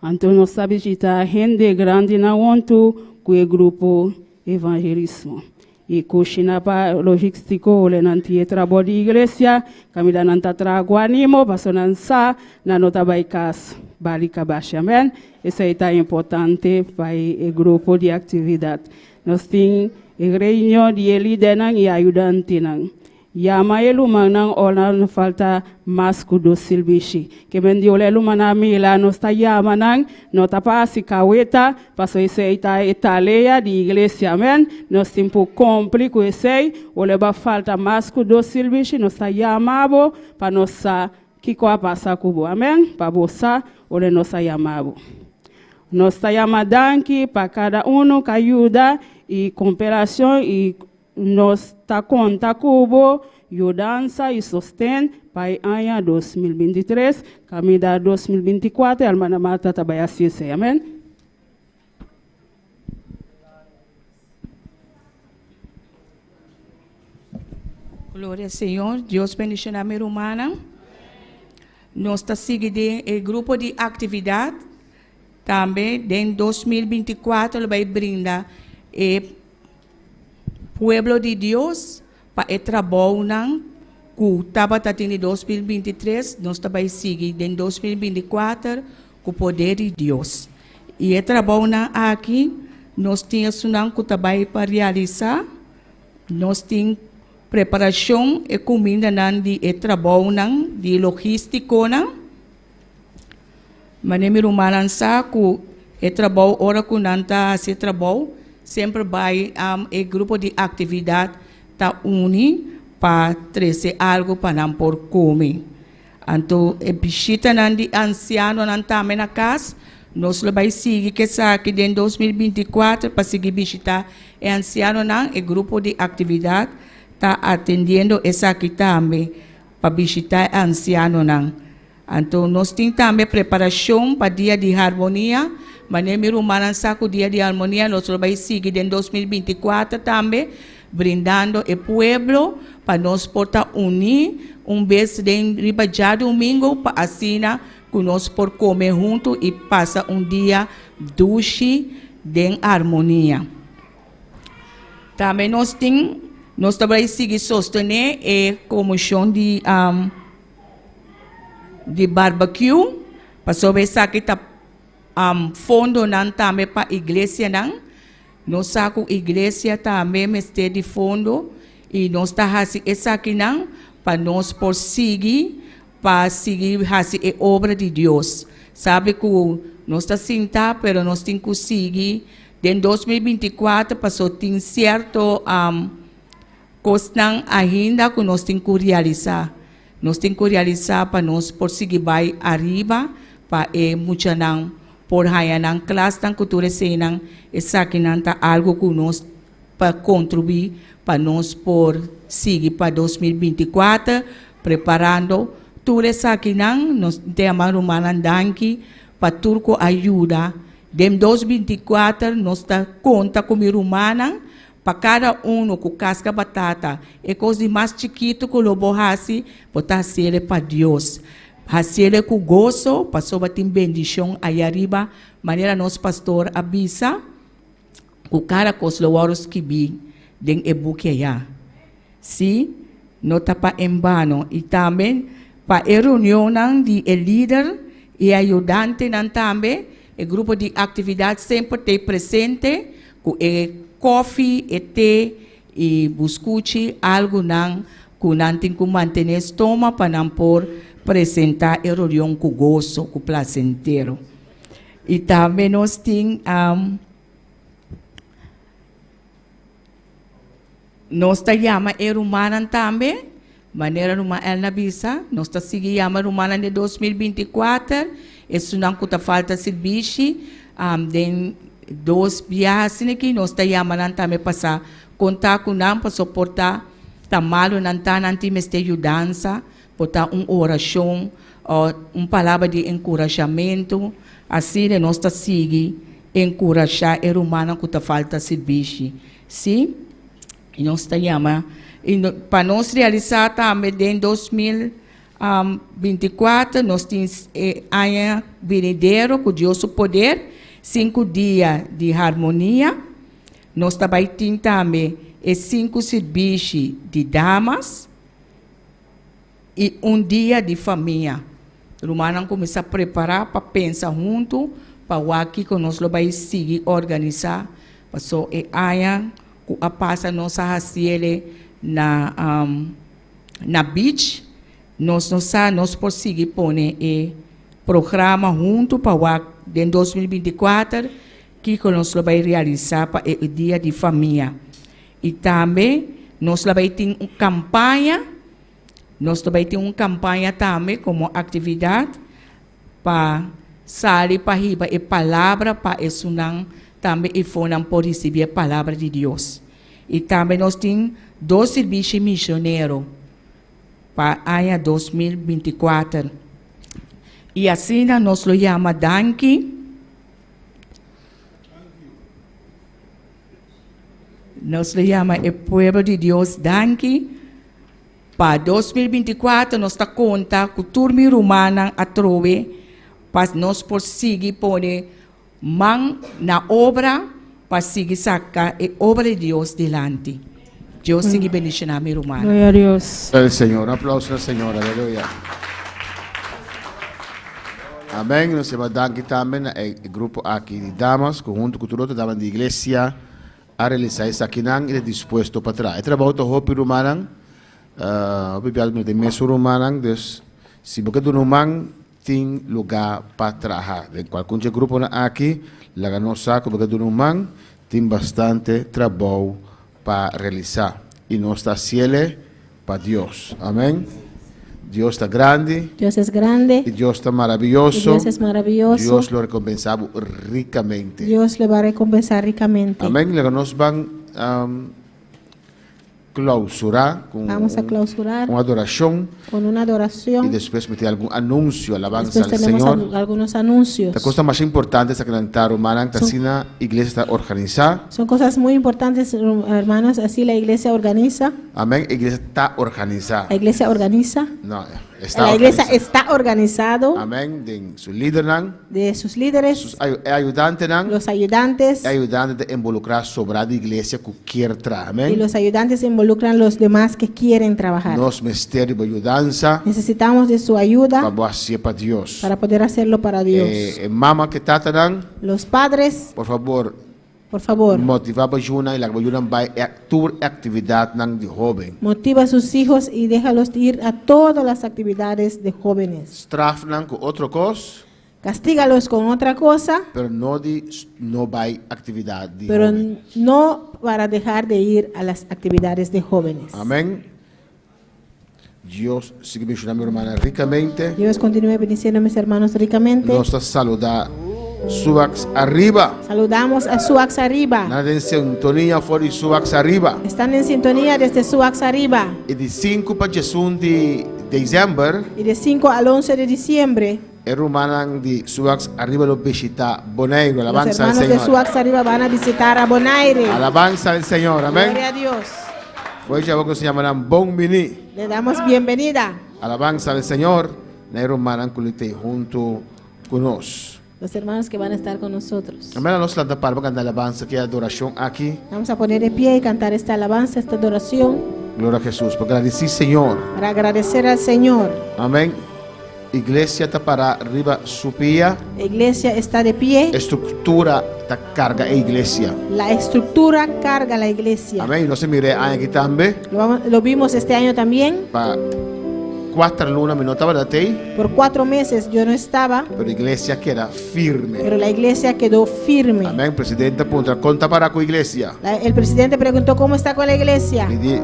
Anto nos ta bishita hende grandinan hunto cu e grupo evangelismo. Y cushina pa logistico, ora nan tin e trabou di iglesia, caminda nan ta traha cu animo, pasobra nan sa nan no ta bay cas bali cabashi. Amen. Esey ta importante pa e grupo di actividad. Nos tin e reunion di e lidernan y ayudantenan. Yama e lumannan ora nan falta mas ku dos sirbishi. Ke men di ora e lumannan a mira nos ta yama nan, no ta pa hasi kaweta, pasobra esei ta e tarea di iglesia. Amen. Nos tin por kumpli ku esei. Ora e ba falta mas ku dos sirbishi, nos ta yama bo pa nos sa kiko a pasa ku bo. Amen. Pa bo sa ora nos a yama bo. Nos ta yama danki pa kada uno ku a yuda i koperashon i nos ta konta ku bo yudansa i sosten pa e aña 2023, kaminda 2024 Hermana Marta ta bai hasi esei. Amen. Gloria Señor. Dios bendiciona mi rumannan. Nos ta sigui den e grupo di actividad. Tambe den 2024 lo bay brinda e pueblo di Dios pa e trabounan cu tabata tin di 2023, nos ta bay sigui den 2024 cu poder di Dios. Y e trabounan aki nos tin esunnan cu ta bay pa realisa, nos tin. preparashon e kumindanan di e trabounan di logístikonan. Manera mi rumannan sa ku e trabou ora ku nan ta hasi e trabou semper bai e grupo di aktividat ta uni pa trese algu pa nan por kome. Anto e bishitanan di ansianonan tambe na kas, nos lo bai sigui ku esaki den 2024 pa sigui bishita e ansianonan, e grupo di aktividat ta atendiendo esaki tambe pa bishita e ansianonan. Anto nos tin tambe preparashon pa Dia di Harmonia. Manera mi rumannan sa ku Dia di Harmonia nos lo bai sigui den 2024 tambe, brindando e pueblo pa nos por ta uní un bes den riba djadumingu pa asina ku nos por kome huntu i pasa un dia dushi den harmonia. Tambe nos tin nos ta bai sigui sostené e komoshon di di barbecue, pasobra esaki ta fondonan tambe pa iglesianan. Nos sa ku iglesia tambe mester di fondo i nos ta hasi esakinan pa nos por sigui pa sigui hasi e obra di Dios. Sabi ku nos ta sinta pero nos tin ku sigui den 2024 paso tin sierto Kosnan ainda ku nos tin ku realisá. Nos tin ku realisá pa nos por sigui bai ariba pa e muchanan por haña nan klasnan ku tur eseinan. Esakinan ta algu ku nos pa kontribuí pa nos por sigui pa 2024 preparando tur esakinan. Nos ta yama rumannan danki pa tur ku a yuda. Den 2024 nos ta konta ku mi rumannan Pa kada unu ku kaska batata, e kos di mas chikitu ku lo bo hasi, bo ta hasiel pa Dios. Hasiel ku goso, pasobra tin bendishon aya riba, manera nos pastor a bisa, ku kada kos lo wòrdu skibí den e buki aya. Sí, no ta pa en bano. I tambe pa e reunionnan di e lider i e ayudantenan tambe, e grupo di aktividat semper t'ei presente ku e kòfi, e te i buskuchi, algunan ku nan tin ku mantené stoma pa nan por presentá e reunion ku goso, ku plasentero. I tambe nos tin. Nos ta yama e rumannan tambe, manera ruman Elna bisa, nos ta sigui yama rumannan den 2024, esunnan ku ta falta sirbishi, den dos biaha asina aki nos ta yama nan tambe pa sa konta ku nan, pasobra por ta ta malu nan ta, nan tin mester yudansa, por ta un orashon o un palabra di enkurashamentu, asina nos ta sigui enkurashá e rumannan ku ta falta sirbishi. Sí, i nos ta yama i pa nos realisá tambe den 2024 nos tin e aña binidero ku Dios su poder, sinku dia di harmonia. Nos ta bai tin tambe e sinku sirbishi di damas i un dia di famia. Rumannan kuminsá prepará pa pensa huntu pa wak kiko nos lo bai sigui organisá. Paso e aña ku a pasa nos a hasiele na na beach. Nos no sa nos por sigui pone e programa huntu pa wak den 2024 kiko nos lo bai realisá pa e dia di famia. I tambe nos lo bai tin un kampaña, nos lo bai tin un kampaña tambe komo aktividat pa sali pa hiba e palabra pa esunnan tambe ifonan por risibí e palabra di Dios. I tambe nos tin dos sirbishi misionero pa aña 2024. I asina nos lo yama danki. Nos lo yama e pueblo di Dios danki. Pa 2024 nos ta konta ku tur mi rumannan atrobe pa nos por sigui pone man na obra pa sigui saka e obra di Dios dilanti. Dios sigui bendishoná mi rumannan. Gloria a Dios. El Señor. Un aplauso al Señor. Aleluya. Amén. Nos ta danki tambe na e grupo aki di damas, ku huntu ku tur otro damas di iglesia a realisá esakinan i ta dispuesto pa traha. E trabou ta hopi rumannan. Hopi biaha mi no tin mesun rumannan, dus si bo ke duna un man tin lugá pa traha. Den kualkun dje gruponan aki laga nos sa ku bo ke duna un man, tin bastante trabou pa realisá i nos ta hasiele pa Dios. Amèn. Dios ta grandi. Dios es grande. I Dios ta maraviyoso. Y Dios es maravilloso. Dios lo rekompensá bo rikamente. Dios le va a recompensar ricamente. Amèn. Laga nos ban Clausura con Vamos a clausurar un adoracion. Con una adoración. Y despues mi tin algun anuncio. Alabanza Después al tenemos Señor. algunos anuncios. Ta cosnan masha importante esaki nan ta, rumannan, ta asina iglesia ta organisa. Son cosas muy importantes, hermanos, así la iglesia organiza. Amen, iglesia ta organisa. La iglesia organiza. No, está La iglesia organisa. está organizado. Amen, den su lidernan. De sus líderes. Sus e ayudantenan. Los ayudantes. E ayudante ta involucra sobra di iglesia cu kier traha. Amen. Y los ayudantes involucran los demás que quieren trabajar. Nos mester di bo yudansa. Necesitamos de su ayuda. Pa bo hacié pa Dios. Para poder hacerlo para Dios. E mama cu e tatanan. Los padres. Por favor. Por favor. Motiva bo yunan y laga bo yunan bay e tur e actividadnan di hoben. Motiva a sus hijos y déjalos ir a todas las actividades de jóvenes. Straf nan cu otro cos. Castígalos con otra cosa. Pero no di no bay actividad di Pero hoben. no para dejar de ir a las actividades de jóvenes. Amen. Dios sigui bendiciona mi rumannan ricamente. Dios continúe bendiciendo a mis hermanos ricamente. Nos ta saluda Suax Ariba. Saludamos a Suax Ariba. Nan den sintonia for di Suax Ariba. Están en sintonía desde Suax Ariba. Y di sinku pa diesun di december. Y de 5 al 11 de diciembre. E rumannan di Suax Ariba lo bishita Boneiru. Los Alabanza al hermanos de Señor. Suax Ariba van a visitar a Bonaire. Alabanza al Señor. Amén. Gloria a Dios. Pues ya que se llamarán Bon Bini. Le damos bienvenida. Alabanza al Señor. Na e rumannan ku lo tei huntu ku nos. Los hermanos que van a estar con nosotros. Amén. Nos lanta para pa kanta alabanza ki adorashon aki. Vamos a poner de pie y cantar esta alabanza, esta adoración. Gloria a Jesús. Pa gradisí Señor. Para agradecer al Señor. Amén. Iglesia ta para riba su pia. La iglesia está de pie. Estructura ta carga e iglesia. La estructura carga la iglesia. Amén. Nos a mira e aña aki tambe. Lo vamos, lo vimos este año también. Pa cuater luna mi no tabata tei. Por cuatro meses yo no estaba. Pero iglesia keda firme. Pero la iglesia quedó firme. Amén. Presidente a puntra con ta para cu iglesia. La, el presidente preguntó cómo está con la iglesia. Mi di,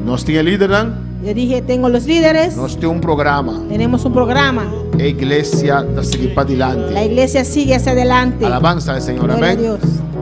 nos tin e lidernan. Yo dije, tengo los líderes. Nos tin un programa. Tenemos un programa. E iglesia ta sigui padilanti. La iglesia sigue hacia adelante. Alabanza al Señor. Gloria Amén. a Dios.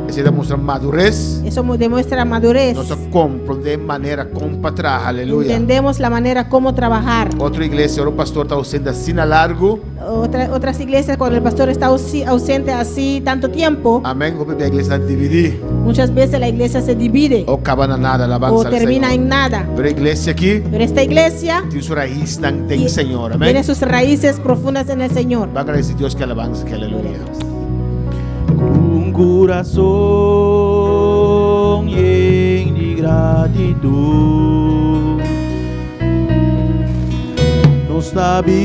Esei ta mustra madurez. Eso demuestra madurez. Nos ta comprende manera con pa traha. Aleluya. Entendemos la manera cómo trabajar. Otro iglesia, ora un pastor ta ausente asina largo. Otra, otras iglesias, cuando el pastor está ausente así tanto tiempo. Amén. Hopi bia iglesia ta dividí. Muchas veces la iglesia se divide. O kaba na nada, alabanza O al termina Señor. en nada. Pero e iglesia aki. Pero esta iglesia Tin su raíznan den Señor. Amén. Tiene sus raíces profundas en el Señor. Ban agradeci Dios ku alabanza, ku aleluya. Un corazón yen di gratitud Nos ta bin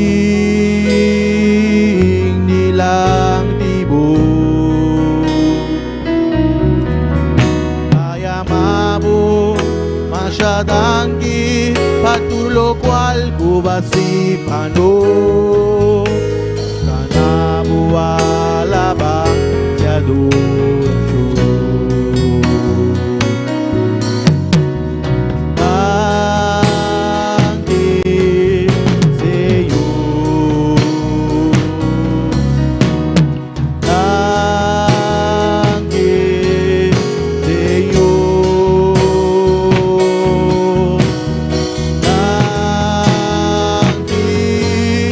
dilanti bo Ta yama bo masha danki pa tur locual cu bo a haci pa nos Ta na bo alabanza adoracion Danki Señor Danki Señor Danki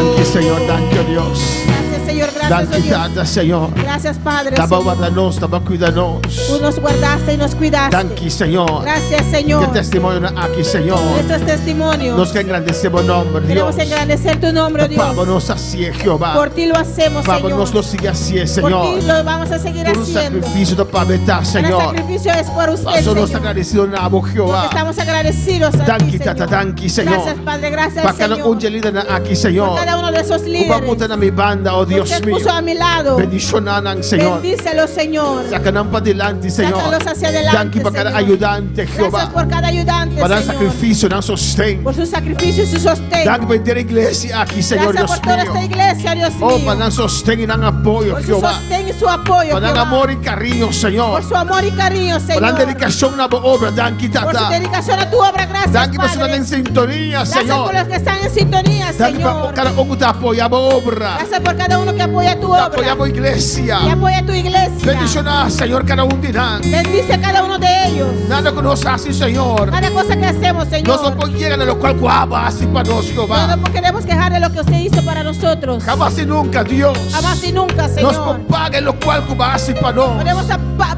Danki Señor, danki oh Dios. Gracias, Señor. Gracias, oh Danki Dios. Tata Señor. Gracias, Padre. Taba Señor. guarda nos, taba cuida nos. Tú nos guardaste y nos cuidaste. Danki Señor. Gracias, Señor. Ke testimonio nan aki Señor. Estos testimonios. Nos ke engrandesé bo nòmber, Dios. Queremos engrandecer tu nombre, oh Dios. Pa bo nos ta hasié, Jehová. Por ti lo hacemos, Pa bo Señor. nos lo sigui hasié, Por Señor. ti lo vamos a seguir Tur haciendo. sakrifisio ta pa bo ta, Cada Señor. sacrificio es por usted, Paso nos Señor. agradesido na bo, Jehová. Estamos agradecidos a ti, Danki, Señor. Tata, danki, Señor. Gracias, Padre. Gracias, Pa kada Señor. un di lidernan aki, Señor. Por cada uno de esos Ku bo a líderes. pone na mi banda, oh Dios Usted mío. puso a mi lado. Bendishoná nan, Señor. Bendícelo, Señor. Saka nan padilanti, Señor. Sácalos hacia adelante, Danki pa kada Señor. ayudante, Jehová. Gracias por cada ayudante, Pa nan Señor. sakrifisio, nan sosten. Por su sacrificio y su sostén. Danki pa henter iglesia aki, Señor Gracias Dios por toda mío. esta iglesia, Dios Oh, mío. pa nan sosten i nan apoyo, Por su Jehová. sostén y su apoyo, Pa nan Jehová. amor i kariño, Señor. Por su amor y cariño, Pa Señor. nan dedikashon na bo obra, danki, Por su Tata. dedicación a tu obra, gracias, Danki pa Padre. esnan den sintonia, Gracias Señor. por los que están en sintonía, Danki pa Señor. kada un ku ta apoyá bo obra. Gracias por cada uno que apoya tu Ta obra. apoyá bo iglesia. Que apoya tu iglesia. Bendishoná, Señor, kada un di nan. Bendice a cada uno de ellos. Nada ku nos hasi, Señor. Cada cosa que hacemos, Señor. Nos no por yega na loke ku abo a hasi pa nos, Jehová. No, no queremos quejar de lo que usted hizo para nosotros. Hamas i nunka, Dios. Jamás y nunca, Señor. Nos por paga loke ku bo a hasi pa nos.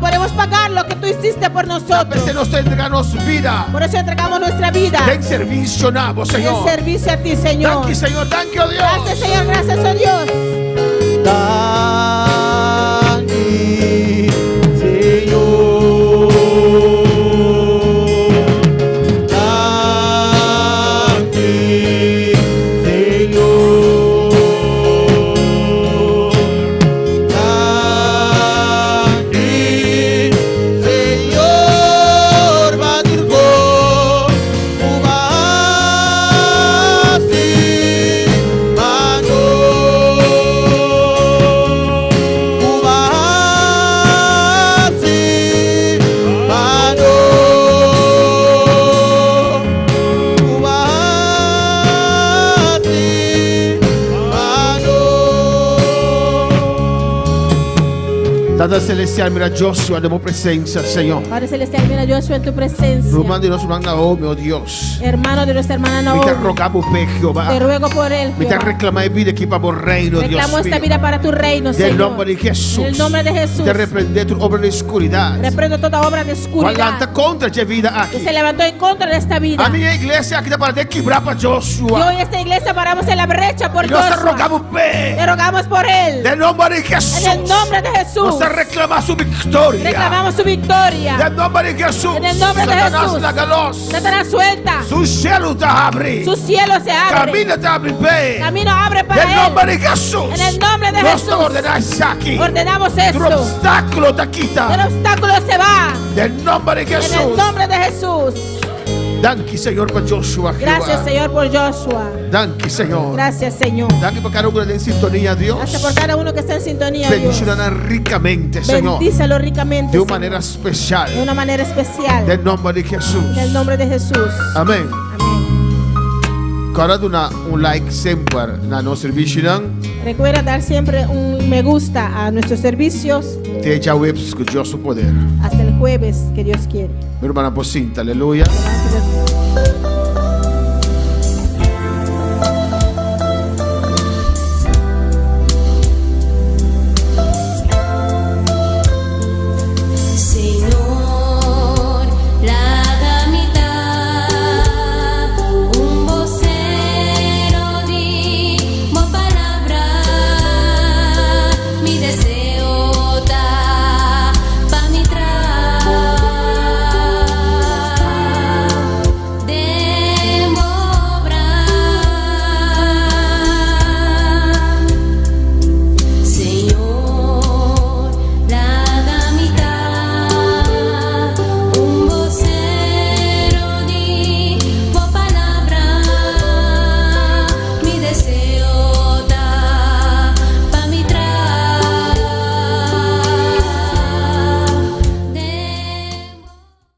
Podemos, pagar lo que tú hiciste por nosotros. P'esei nos ta entregá nos bida. Por eso entregamos nuestra vida. Den servisio na bo, Señor. En servicio a ti, Señor. Danki, Señor. Danki, oh Dios. Gracias, Señor. Gracias, oh Dios. Danki, Señor. Danki, Señor. Danki, Señor, pa tur kos ku bo a hasi pa nos. Ku bo a hasi pa nos. Ku bo a hasi pa nos. Tata Celestial, mira Joshua den bo presensia, Señor. Padre Celestial, mira Joshua en tu presencia. Ruman di nos ruman Naomi, oh Dios. Hermano de nuestra hermana Mi ta Naomi. roga bo p'e, Jehová. Te ruego por él. Mi ta Jehová. reklamá e bida aki pa bo reino, Dios Reclamo esta mío. vida para tu reino, Den Señor. nòmber di Hesus. En el nombre de Jesús. Mi ta reprendé tur obra di oskuridat. Reprendo toda obra de oscuridad Ku a lanta kontra e bida que aki. se levantó en contra de esta vida. Ami i e iglesia aki ta para den kibrá pa Joshua. Yo y esta iglesia paramos en la brecha por I nos Joshua. roga bo p'e. Te rogamos por él. Den nòmber di Hesus. En el nombre de Jesús. Nos ta reklamá su viktoria. Reclamamos su victoria. Den nòmber di Hesus. En el nombre de Satanás Jesús. laga los. Satanás suelta. Su shelu ta habri. Su cielo se abre. Kaminda ta habri p'e. Camino abre para Den él. nòmber di Hesus. En el nombre de Nos Jesús. ta ordená esaki. Ordenamos Tur esto. opstákulo ta kita. El obstáculo se va. Den nòmber di En Hesus. el nombre de Jesús. Danki, Señor, pa Joshua. Jehová. Gracias, Señor, por Joshua. Danki, Señor. Gracias, Señor. Danki pa kada un den sintonia, Dios. Gracias por cada uno que está en sintonía, Dios. Bendishoná nan rikamente, Señor. Bendícelo ricamente. Di un Señor. manera espesial. De una manera especial. Den nòmber di Hesus. En el nombre de Jesús. Amèn. Kòrda duna un like semper na nos servisionan. Recuerda dar siempre un me gusta a nuestros servicios. Te djaweps ku Dios su poder. Hasta el jueves, que Dios quiere. Mi rumannan por sinta, aleluya. Gracias.